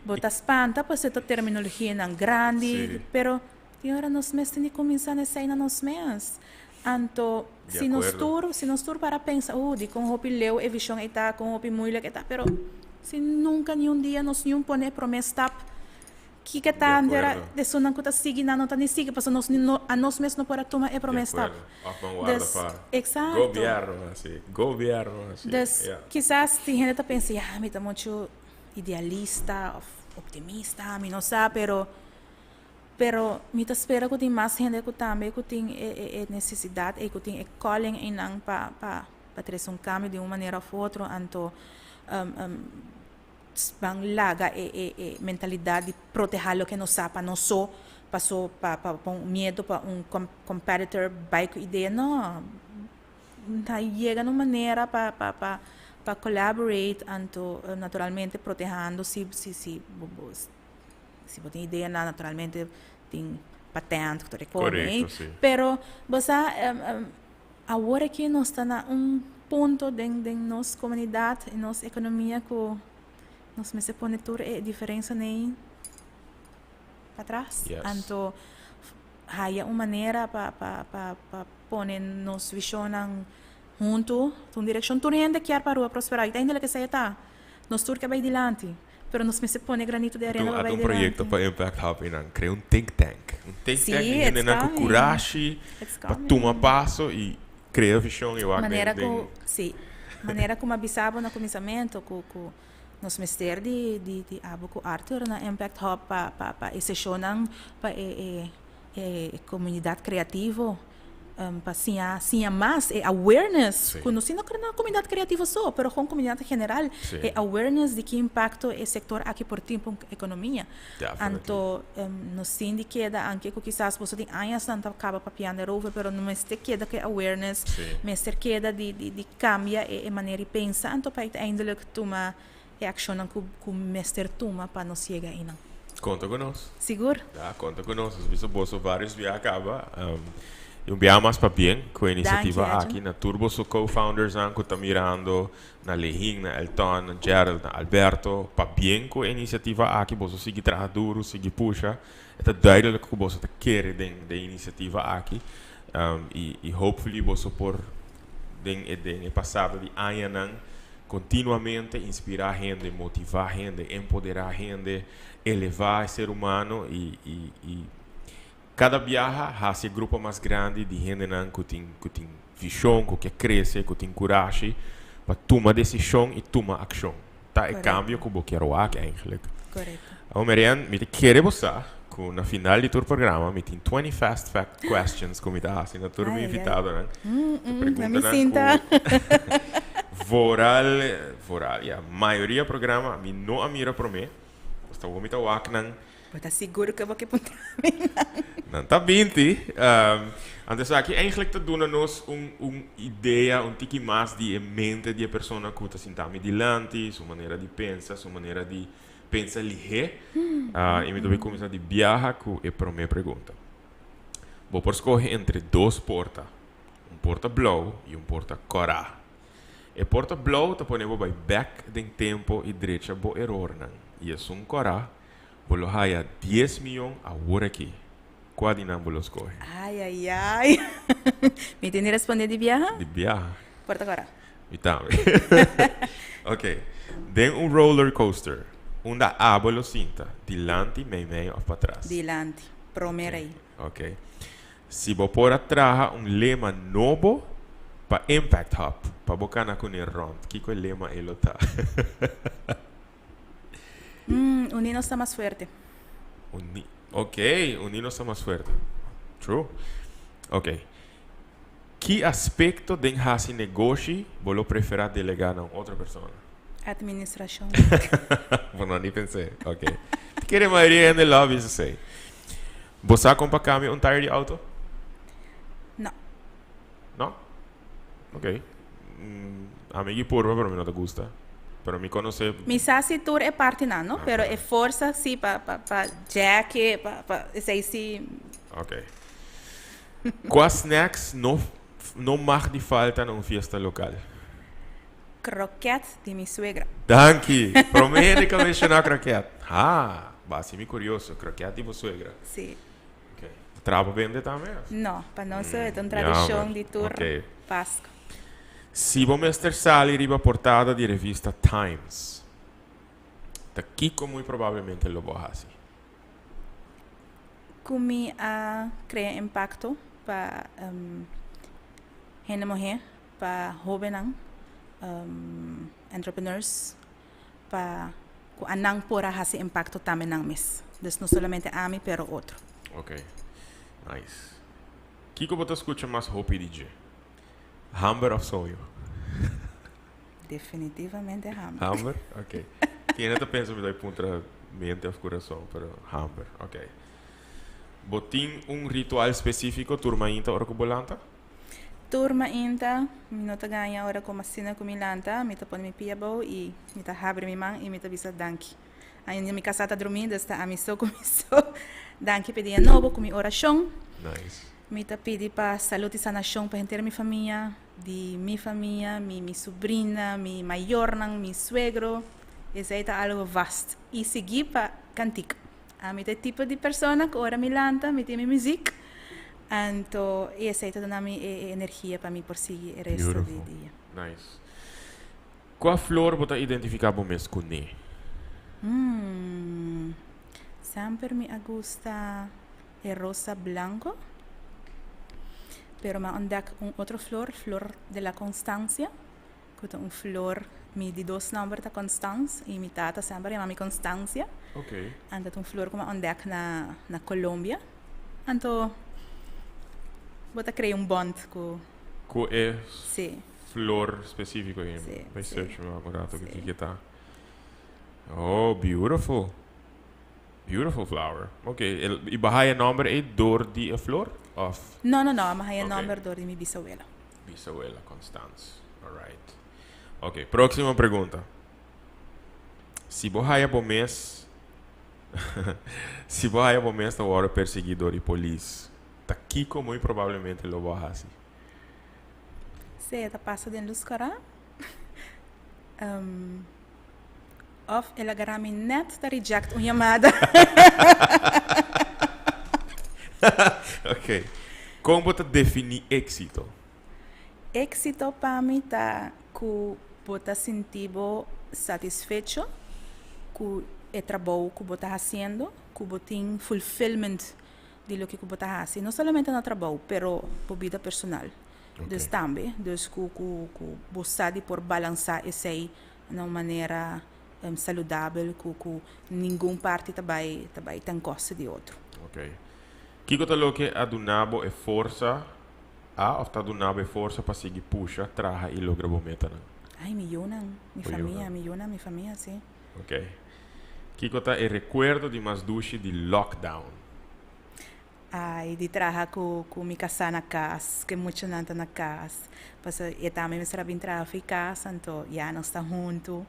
bo ta spanta pasobra ta terminologianan grandi, pero tin ora nos mes tin di cuminsa na esei na nos mes. Anto si nos tur, si nos tur para pensa, oh dicon hopi leu e vision ei ta, con hopi moeilijk e ta, pero si nunca ni un dia nos niun pone e prome stap, Kiko ta andera esunnan ku ta sigui nan no ta ni sigui pasobra nos no anos mes no por a tuma e prome stap. Of ban warda pa gobierno hasi, gobierno hasi. Dus kisas tin hende ta pensa ya mi ta muchu idealista of optimista mi no sa pero pero mi ta spera ku tin mas hende ku tambe ku tin e e nesesidat ei ku tin e calling einan pa pa pa trese un kambio di un manera of otro anto Ban laga e e e mentalidad di proteha loke nos sa pa nos so, paso pa pa pa un miedo pa un competitor bai cu idea. No, ta yega na un manera pa pa pa pa collaborate anto naturalmente protehando si si si bo bo si bo tin ideanan naturalmente tin patent cu ta recorda ey. Pero bo sa awor aki nos ta na un punto den den nos comunidad y nos economia cu nos mester pone tur e diferencianan ey patras. Anto haya un manera pa pa pa pa pone nos visionnan hunto ta un direccion. Tur hende kier pa Aruba prospera y ta hende loke esey ta. Nos tur ke bay dilanti. Pero nos mester pone granito de arena pa bai dilanti. Un proyecto pa Impact Hub y nan crea un think tank. Un think tank di hendenan cu curashi pa tuma paso y crea vision y wak den den. Si. Manera cu mi a bisa bo na cuminsamento cu cu nos mester di di di abo cu Arthur na Impact Hub pa pa pa e sesionnan pa e e e comunidad creativo. Pa siña siña mas e awareness Sí. ku no sino na komunidat kreativo so, pero gewoon komunidat en general. Sí. E awareness di ki impakto e sektor aki por tin pa un ekonomia. Anto nos tin di keda, anke ku kisas boso tin añasnan ta kaba papiando erover, pero no mester keda ku e awareness, Sí. mester keda di di di kambia e e manera di pensa anto pa uiteindelijk tuma e akshonnan ku ku mester tuma pa nos yega einan. Konta ku nos. Sigur. Ya, konta ku nos. Nos bisa boso varios bia kaba. I un bia mas pabien ku e inisiativa Danki, aki. Na tur boso co-foundersnan ku ta mirando, na Lehin, na Elton, na Gerald, na Alberto, pabien ku e inisiativa aki. Boso sigui traha duru, sigui pusha. E ta duidelijk ku boso ta kere den den e inisiativa aki. I i hopefully boso por den e den e pasado di añanan continuamente inspirá hende, motivá hende, empoderá hende, elevá e ser humano i i i kada biaha hasi e grupo mas grandi di hendenan ku tin ku tin vishon, ku ke krese, ku tin kurashi pa tuma desishon i tuma akshon. Ta e kambio ku bo kier wak eigenlijk. Korekto. Awor Marianne, mi ta kere bo sa ku na final di tur programa mi tin 20 fast fact questions ku mi ta hasi na tur mi invitadonan. Preguntanan ku vooral, vooral ya, mayoria programa mi no a mira promé. Pues ta awor mi ta wak nan. Bo ta sigur ku bo ke puntra mi nan? Nan ta binti. Anto esaki eigenlijk ta duna nos un un idea un tiki mas di e mente di e persona ku ta sinta mi dilanti, su manera di pensa, su manera di pensa lihé. I mi ta bai kuminsá di biaha ku e promé pregunta. Bo por skohe entre dos porta, un porta blou i un porta kòrá. E porta blou ta pone bo bai bèk den tempu i drecha bo erornan, i esun kòrá Bo lo haya dies miyon awor aki. Kua di nan bo lo skohe? Ai, ai, ai. Mi tin di responde di biaha? Di biaha. Por ta kora. Mi tambe. Ok. Den un roller coaster, unda abo lo sinta? Dilanti, meimei of patras? Dilanti. Prome rei. Ok. Si bo por a traha un lema nobo pa Impact Hub, pa bo kana kuné rond, kiko e lema ei lo ta? Mm, uní nos ta mas fuerte. Uní, ok, uní nos ta mas fuerte. True. Ok. Ki aspecto den haci negoshi bo lo prefera delega na un otro persona? Administracion. Bo no ni pensé. Ok. Ti kere mayoria hende lo bisa esey. Bo sa con pa cambia un tire di auto? No. No? Ok. Ami ki purba pero mi no ta gusta. Pero mi conoce. Mi sa si tur e partinan no, pero e forsa si pa pa pa jack e pa pa esey si. Ok. Cua snacks no no mag di falta na un fiesta local? Kroket di mi suegra. Danki! Prome hende cu a menciona kroket. Ha! Bo a haci mi curioso. Kroket di bo suegra. Si. Ok. Ta traha pa bende tambe of? No, pa nos e ta un tradishon di tur Pasku. Si bo mester sali riba portada di revista Times, ta kiko muy probablemente lo bo hasi? Ku mi a krea impakto pa hende muhé, pa hóbennan, entrepreneurs, pa ku anan por a hasi impakto tambe nan mes. Dus no solamente ami pero otro. Ok. Nice. Kiko bo ta skucha mas hopi di dje? Hamber of soño? Definitivamente hamber. Hamber? Ok. Tin hende ta pensa mi ta puntra mente of kurason, pero hamber. Ok. Bo tin un ritual spesifiko tur mainta ora ku bo lanta? Tur mainta, mi no ta gaña ora ku asina ku mi lanta, mi ta pone mi pia abou i mi ta habri mi man i mi ta bisa danki. Ainda mi kasá ta drumí, dus ta ami so ku mi so. Danki pa e dia nobo ku mi orashon. Nice. Mi ta pidi pa salud i sanashon pa henter mi famia, di mi famia, mi mi subrina, mi mayornan, mi suegro. Esei ta algo vast. I sigui pa kantik. Ami ta e tipo di persona ku ora mi lanta mi tin mi muzik, anto i esei ta duna mi e energia pa mi por sigui e resto di dia. Nice. Kua flor bo ta identifiká bo mes kuné? Hmm, semper mi a gusta e rosa blanko, pero mi a ontdek un otro flor, flor de la constancia. Ku ta un flor, mi di dos nòmber ta Constance i mi tata semper yama mi Constancia. Anto ta un flor ku mi a ontdek na na Colombia. Anto Bo ta crea un bond cu. Cu e Si. flor specifico ey. Si, Bay si. search mi un rato Si. kico ta. Oh, beautiful. Beautiful flower. Ok, el, y bo a haya e nomber ey door di e flor? Of No, m'a haya nomber door di mi bisabuela. Bisabuela, Constance. Alright. Ok, proximo pregunta. Si bo haya bo mes Si bo haya bo mes ta worde persegui door di polis, ta kico muy probablemente lo bo a haci? Sea ta pasa den luz cora um, of el a gara mi net ta reject un yamada. Ok. Con bo ta defini exito? Exito pa mi ta cu bo ta sinti bo satisfecho cu e trabou cu bo ta haciendo, cu bo tin fulfillment di loke cu bo ta haci, no solamente na trabou, pero bo bida personal. Dus tambe, dus cu cu cu bo sa di por balansa esey na un manera saludabel cu cu ningun parti ta bay ta bay ten coste di otro. Ok. Kico ta loke a duna bo e forsa a of ta duna bo e forsa pa sigui pusha, traha y logra bo metanan? Ay, mi yunan, mi Bo famia, yunan. mi yunan, mi famia, si. Ok. Kiko ta e rekuerdo di mas dushi di lockdown? Ai, di traha ku ku mi kasá na kas, ku e muchanan ta na kas. Pasobra e tambe mester a bin traha for e kas, anto ya nos ta huntu.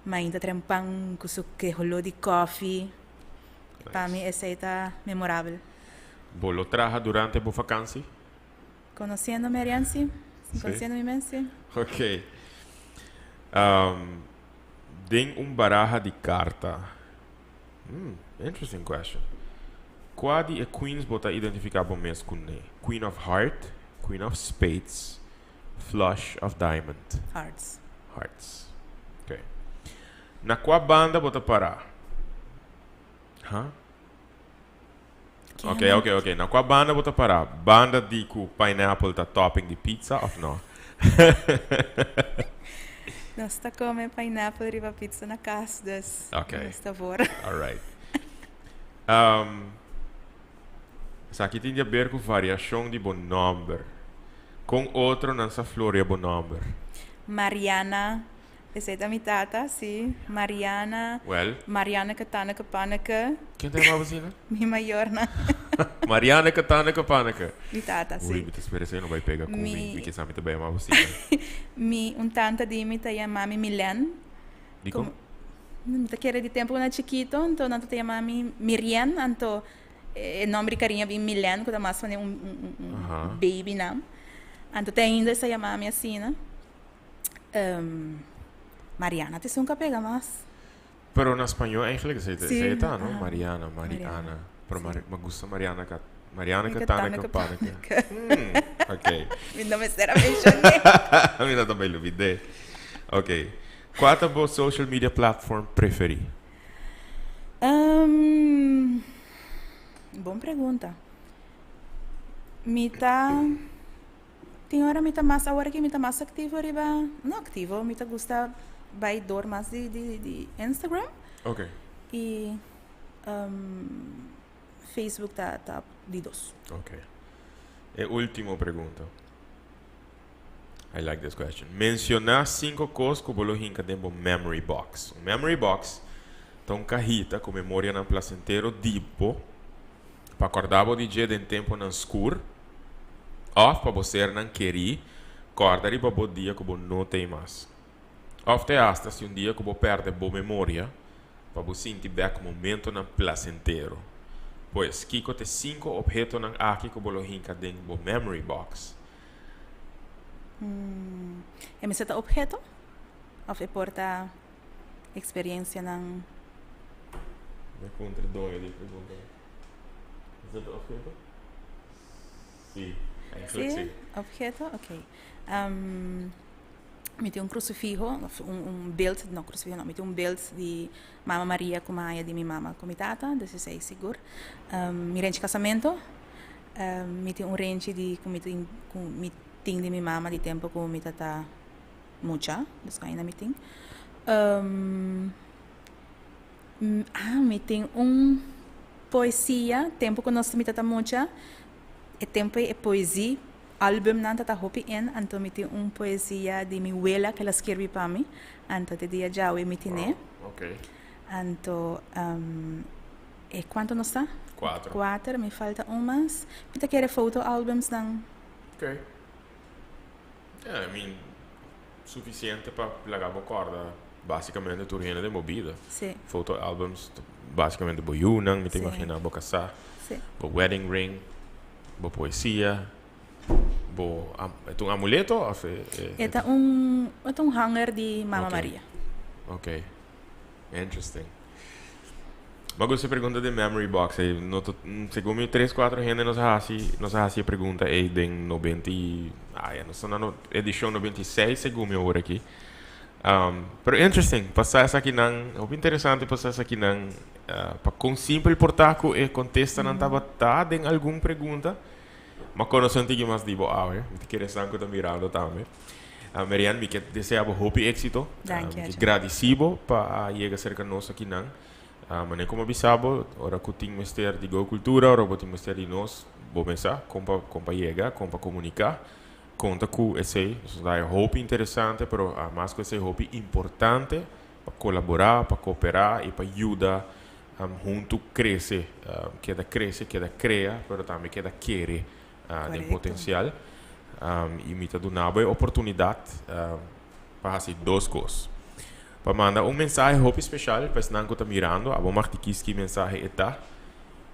Mainta trempan ku su ke holó di kòfi. Pa mi esei ta memorabel. Bo lo traha durante bo vakansi? Conociendo mi Ariane, si. Sí? Conociendo mi mes, si. Ok. Den un baraha di karta. Hmm, interesting question. Kua di e queens bo ta identifiká bo mes kuné? Queen of Heart, Queen of Spades, Flush of Diamond? Hearts. Hearts. Ok. Na kua banda bo ta pará? Huh? Ok, ok, ok. Na kua banda bo ta pará? Banda di ku pineapple ta topping di pizza of no? Nos ta come pineapple riba pizza na cas, dus Ok. nos ta voor. Alright. Um, esaki tin di haber ku variashon di bo nomber. Kon otronan sa floria bo nomber? Mariana Esei ta mi tata, si. Mariana. Well. Marianneke Tanneke Panneke. Ken ta yama asina? Mi mayornan. Marianneke Tanneke Panneke. Mi tata, si. Ui, mi ta spera esei no bai pega ku mi. Mi. Mi kisa mi ta bai yama bo asina. Mi, un tanta di mi ta yama mi Milen. Dikon? Mi ta kere di tempu ku nan chikito, anto nan ta yama mi Mirien, anto e nomber di kariño a bin Milen, ku ta mas manera un un baby nan. Anto te ainda e sa yama mi asina. Mariana te esun ka pega mas. Pero na spañol eigenlijk esei ta, esei ta, no? Mariana, Mariana. Pero Sí. mi gusta Mariana ka, Mariana ka Ka Tana Tana ka ka Pana ka. Pana ka. Hmm, ok. Mi no mester a mencion'é. Mi no ta bay lubid'é. Ok. Cua ta bo social media platform preferi? Bon pregunta. Mi ta. Tin ora mi ta mas, awor aki mi ta mas activo riba, no activo, mi ta gusta bai door mas di di di Instagram. Ok. Y Facebook ta ta di dos. Ok. E ultimo pregunta. I like this question. Menciona cinco cos cu bo lo hinca den bo memory box. Un memory box ta un cahita cu memorianan placentero di bo pa kòrda bo di dje den tempunan skur, òf pa bo sernan kerí kòrda riba bo dia ku bo no t'ei mas. Òf te asta si un dia ku bo pèrdè bo memoria, pa bo sinti bèk momentonan plasentero. Pues, kiko t'e sinku ophetonan aki ku bo lo hinka den bo memory box? E mester ta opheto òf e por ta Experiencianan. Mi puntra doño di pregunta. Is dat objeto? Sí, eigenlijk sí. Sí, objeto, ok. Um, mi tin un crucifijo, of un, un beeld, no crucifijo no, mi tin un beeld di Mama Maria cu maya di mi mama cu mi tata, dus esey sigur. Um, mi renchi casamento, um, mi tin un renchi di cu mi tin, cu mi tin di mi mama di tempo cu mi tata Mucha, dus ainda mi tin. Ah, mi tin un poesia, tempu ku nos mi tata mucha, E tempo e poesia album nan ta hopi in, anto mi tin un poesia di mi wela ku el a skirbi pa mi, anto te dia djawe mi tine. Anto e kuantu nos ta? Kuater. Kuater, mi falta un mas. Mi ta kere foto albums nan. Ok. Yeah, I mean, sufisiente pa laga bo kòrda basikamente tur hende den bo bida. Si. Foto albums, basikamente bo yunan, mi ta imaginá bo kasá. Si. Bo wedding ring, bo poesia, bo e ta un amuleto òf e e? E ta un e ta un hanger di Mama Maria. Ok. Interesting. Mi a gusta e pregunta den memory box ei. No ta, segun mi tres, cuatro hende nos a hasi, nos a hasi e pregunta ei den noventa i, ah ya, nos ta na edicion 96 segun mi awor aki. Pero interesting, pa sa esakinan, hopi interesante pa sa esakinan, pa con simpel por ta cu e contestanan tabata den algun pregunta. Ma conoce un tiki mas di bo awe. Mi ta kere esnan cu ta mirando tambe. Marianne, mi ke desea bo hopi éxito. Danki, Mi ke Adjo. gradici bo pa a yega cerca nos akinan. Manera como a bisa bo, ora cu tin mester di Go Cultura, ora bo tin mester di nos, bo mesa con pa con pa yega, con pa comunica. Conta cu esey. Nos ta haya hopi interesante, pero mas cu esey hopi importante pa colabora, pa coopera y pa yuda hunto crece. Keda crece, keda crea, pero tambe keda kere den potencial. Y mi ta duna bo e oportunidad pa haci dos cos. Pa manda un mensahe hopi special pa esnan cu ta mirando, abo mag di kies ki mensahe e ta.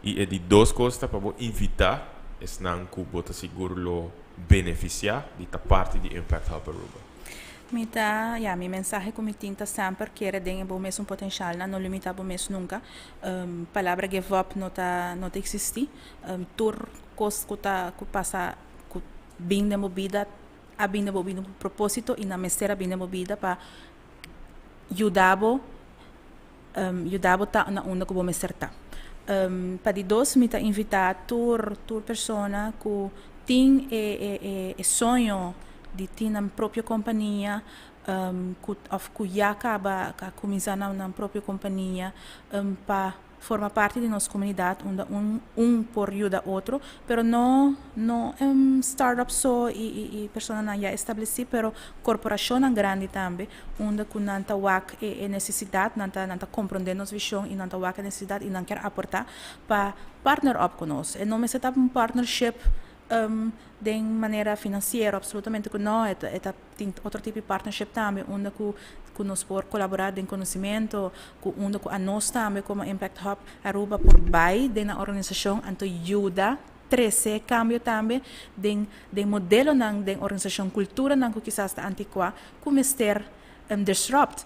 Y e di dos cos ta pa bo invita esnan cu bo ta sigur lo beneficia di ta parti di Impact Hub Aruba. Mi ta, ya, mi mensahe cu mi tin ta semper kere den e bo mesun potencialnan, no limita bo mes nunca. Palabra give up no ta, no ta existi. Tur cos cu ta, cu pasa, cu bin den bo bida, a bin den bo bida cu proposito y nan mester a bin den bo bida pa yuda bo, yuda bo ta na unda cu bo mester ta. Pa di dos mi ta invita tur, tur persona cu tin e, e, e soño di tin nan propio compania, cu of cu ya caba a cuminsa nan, nan propio compania, pa forma parti di nos comunidad unda un un por yuda otro, pero no no startup so y y y personanan ya estableci, pero corporacionnan grandi tambe unda cu nan ta wak e e necesidad, nan ta nan ta comprende nos vision y nan ta wak e necesidad y nan kier aporta pa partner up cu nos. E no mester ta un partnership den manera financiero, absolutamente cu no, e ta e ta tin otro tipo di partnership tambe unda cu cu nos por colabora den conocimento, cu unda cu anos tambe como Impact Hub Aruba por bay den nan organisacion anto yuda trece cambio tambe den den modelonan den organisacion, culturanan cu kisas ta anticua cu mester disrupt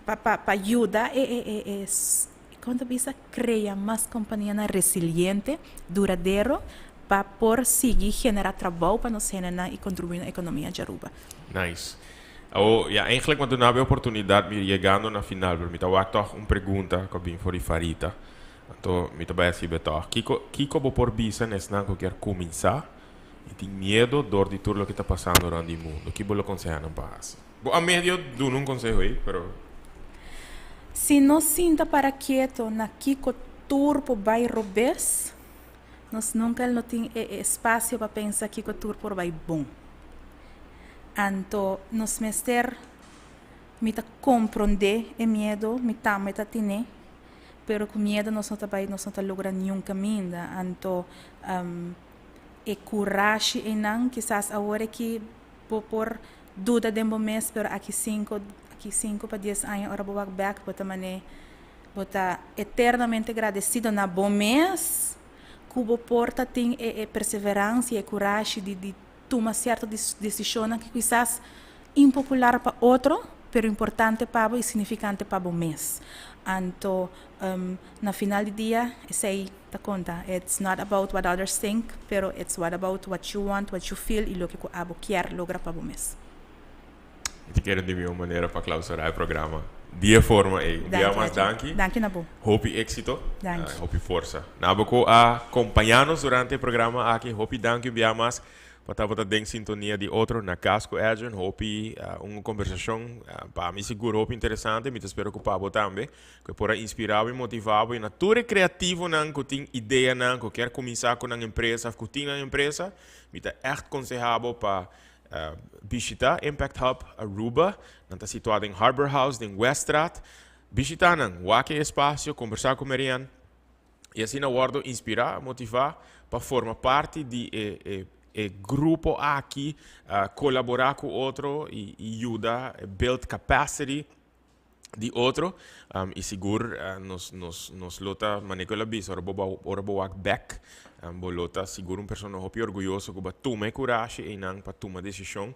pa pa pa yuda e e e e con ta bisa crea mas companianan resiliente, duradero pa por sigui genera trabou pa nos hendenan y contribui na economia di Aruba. Nice. Awo, ya, eigenlijk mi a duna bo e oportunidad mi yegando na final, pero mi ta wak tog un pregunta cu a bin for di Farita. Anto mi ta bai haci be tog. Kico, kico bo por bisa na esnan cu kier cuminsa y tin miedo door di tur loke ta pasando rond di mundo? Ki bo lo conseha nan pa haci? Bo a medio duna un conseho ey, pero. Si nos sinta para keto na kico tur por bay robes, nos nunca lo tin e espacio pa pensa kico tur por bay bon. Anto nos mester, mi ta comprende e miedo, mi tambe ta tine, pero cu miedo nos no ta bay, nos no ta logra niun caminda. Anto e curashi eynan kisas awor aki bo por duda den bo mes, pero aki cinco, aki cinco pa dies aña ora bo wak bek bo ta mane bo ta eternamente gradecido na bo mes cu bo por ta tin e e perseverancia, e curashi di di tuma cierto decisionnan cu kisas impopular pa otro, pero importante pa bo y significante pa bo mes. Anto na final di dia esey ta conta. It's not about what others think, pero it's what about what you want, what you feel y loke cu abo kier logra pa bo mes. Mi ta kere di mi un manera pa clausura e programa di e forma ey. Un bia mas danki. Danki na bo. Hopi exito. Danki. Hopi forsa. Na bo cu a compaña nos durante e programa aki, hopi danki un bia mas. Pa tabata den sintonia di otro Na Cas cu Edjean. Hopi un conversacion pa mi sigur hopi interesante. Mi ta spera cu pa bo tambe. Cu por a inspira bo y motiva bo. Y na tur e creativonan cu tin ideanan, cu kier cuminsa cu nan empresa of cu tin nan empresa, mi ta echt conseha bo pa bishita Impact Hub Aruba. Nan ta situa den Harbor House den Weststraat. Bishita nan, wak e espacio, conversa cu Marianne. Y asina wordo inspira, motiva pa forma parti di e, e, e grupo aki, colabora cu otro y, y yuda build capacity di otro. Y sigur nos lo ta, manera cu el a bisa, ora bo wak bek, bo lo ta sigur un persona hopi orguyoso cu bo a tuma e curashi eynan pa tuma decision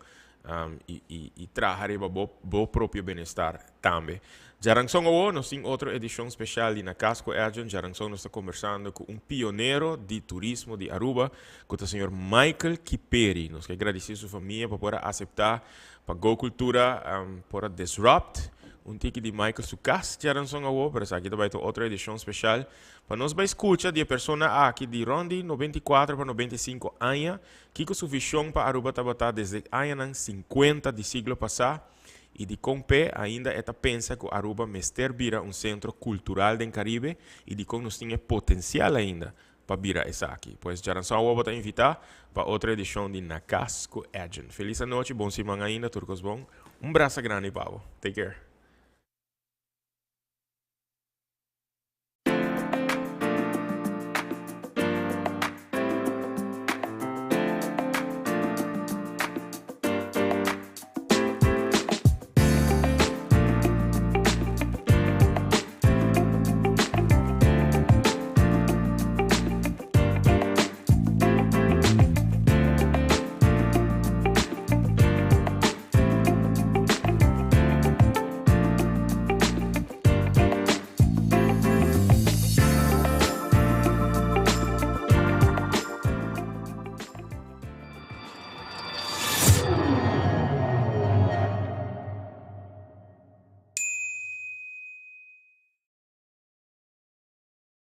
y, y, y traha riba bo propio bienestar tambe. Djaranson awo nos tin otro edicion special di Na Cas cu Edjean. Djaranson nos ta conversando cu un pionero di turismo di Aruba, cu ta señor Michael Kiperi. Nos ke gradici su famia pa por a acepta pa Go Cultura por a disrupt un tiki di Michael su cas djaranson awo, pero esaki ta bay ta otro edicion special pa nos bay scucha di e persona aki di rond di 94 pa 95 aña, kico su vision pa Aruba tabata desde añanan 50 di siglo pasa y di con p'e ainda e ta pensa cu Aruba mester bira un centro cultural den Caribe y di con nos tin e potencial ainda pa bira esaki. Pues djaranson awo bo ta invita pa otro edicion di Na Cas cu Edjean. Feliz anochi, bon siman ainda, tur cos bon. Un brasa grandi pa bo. Take care.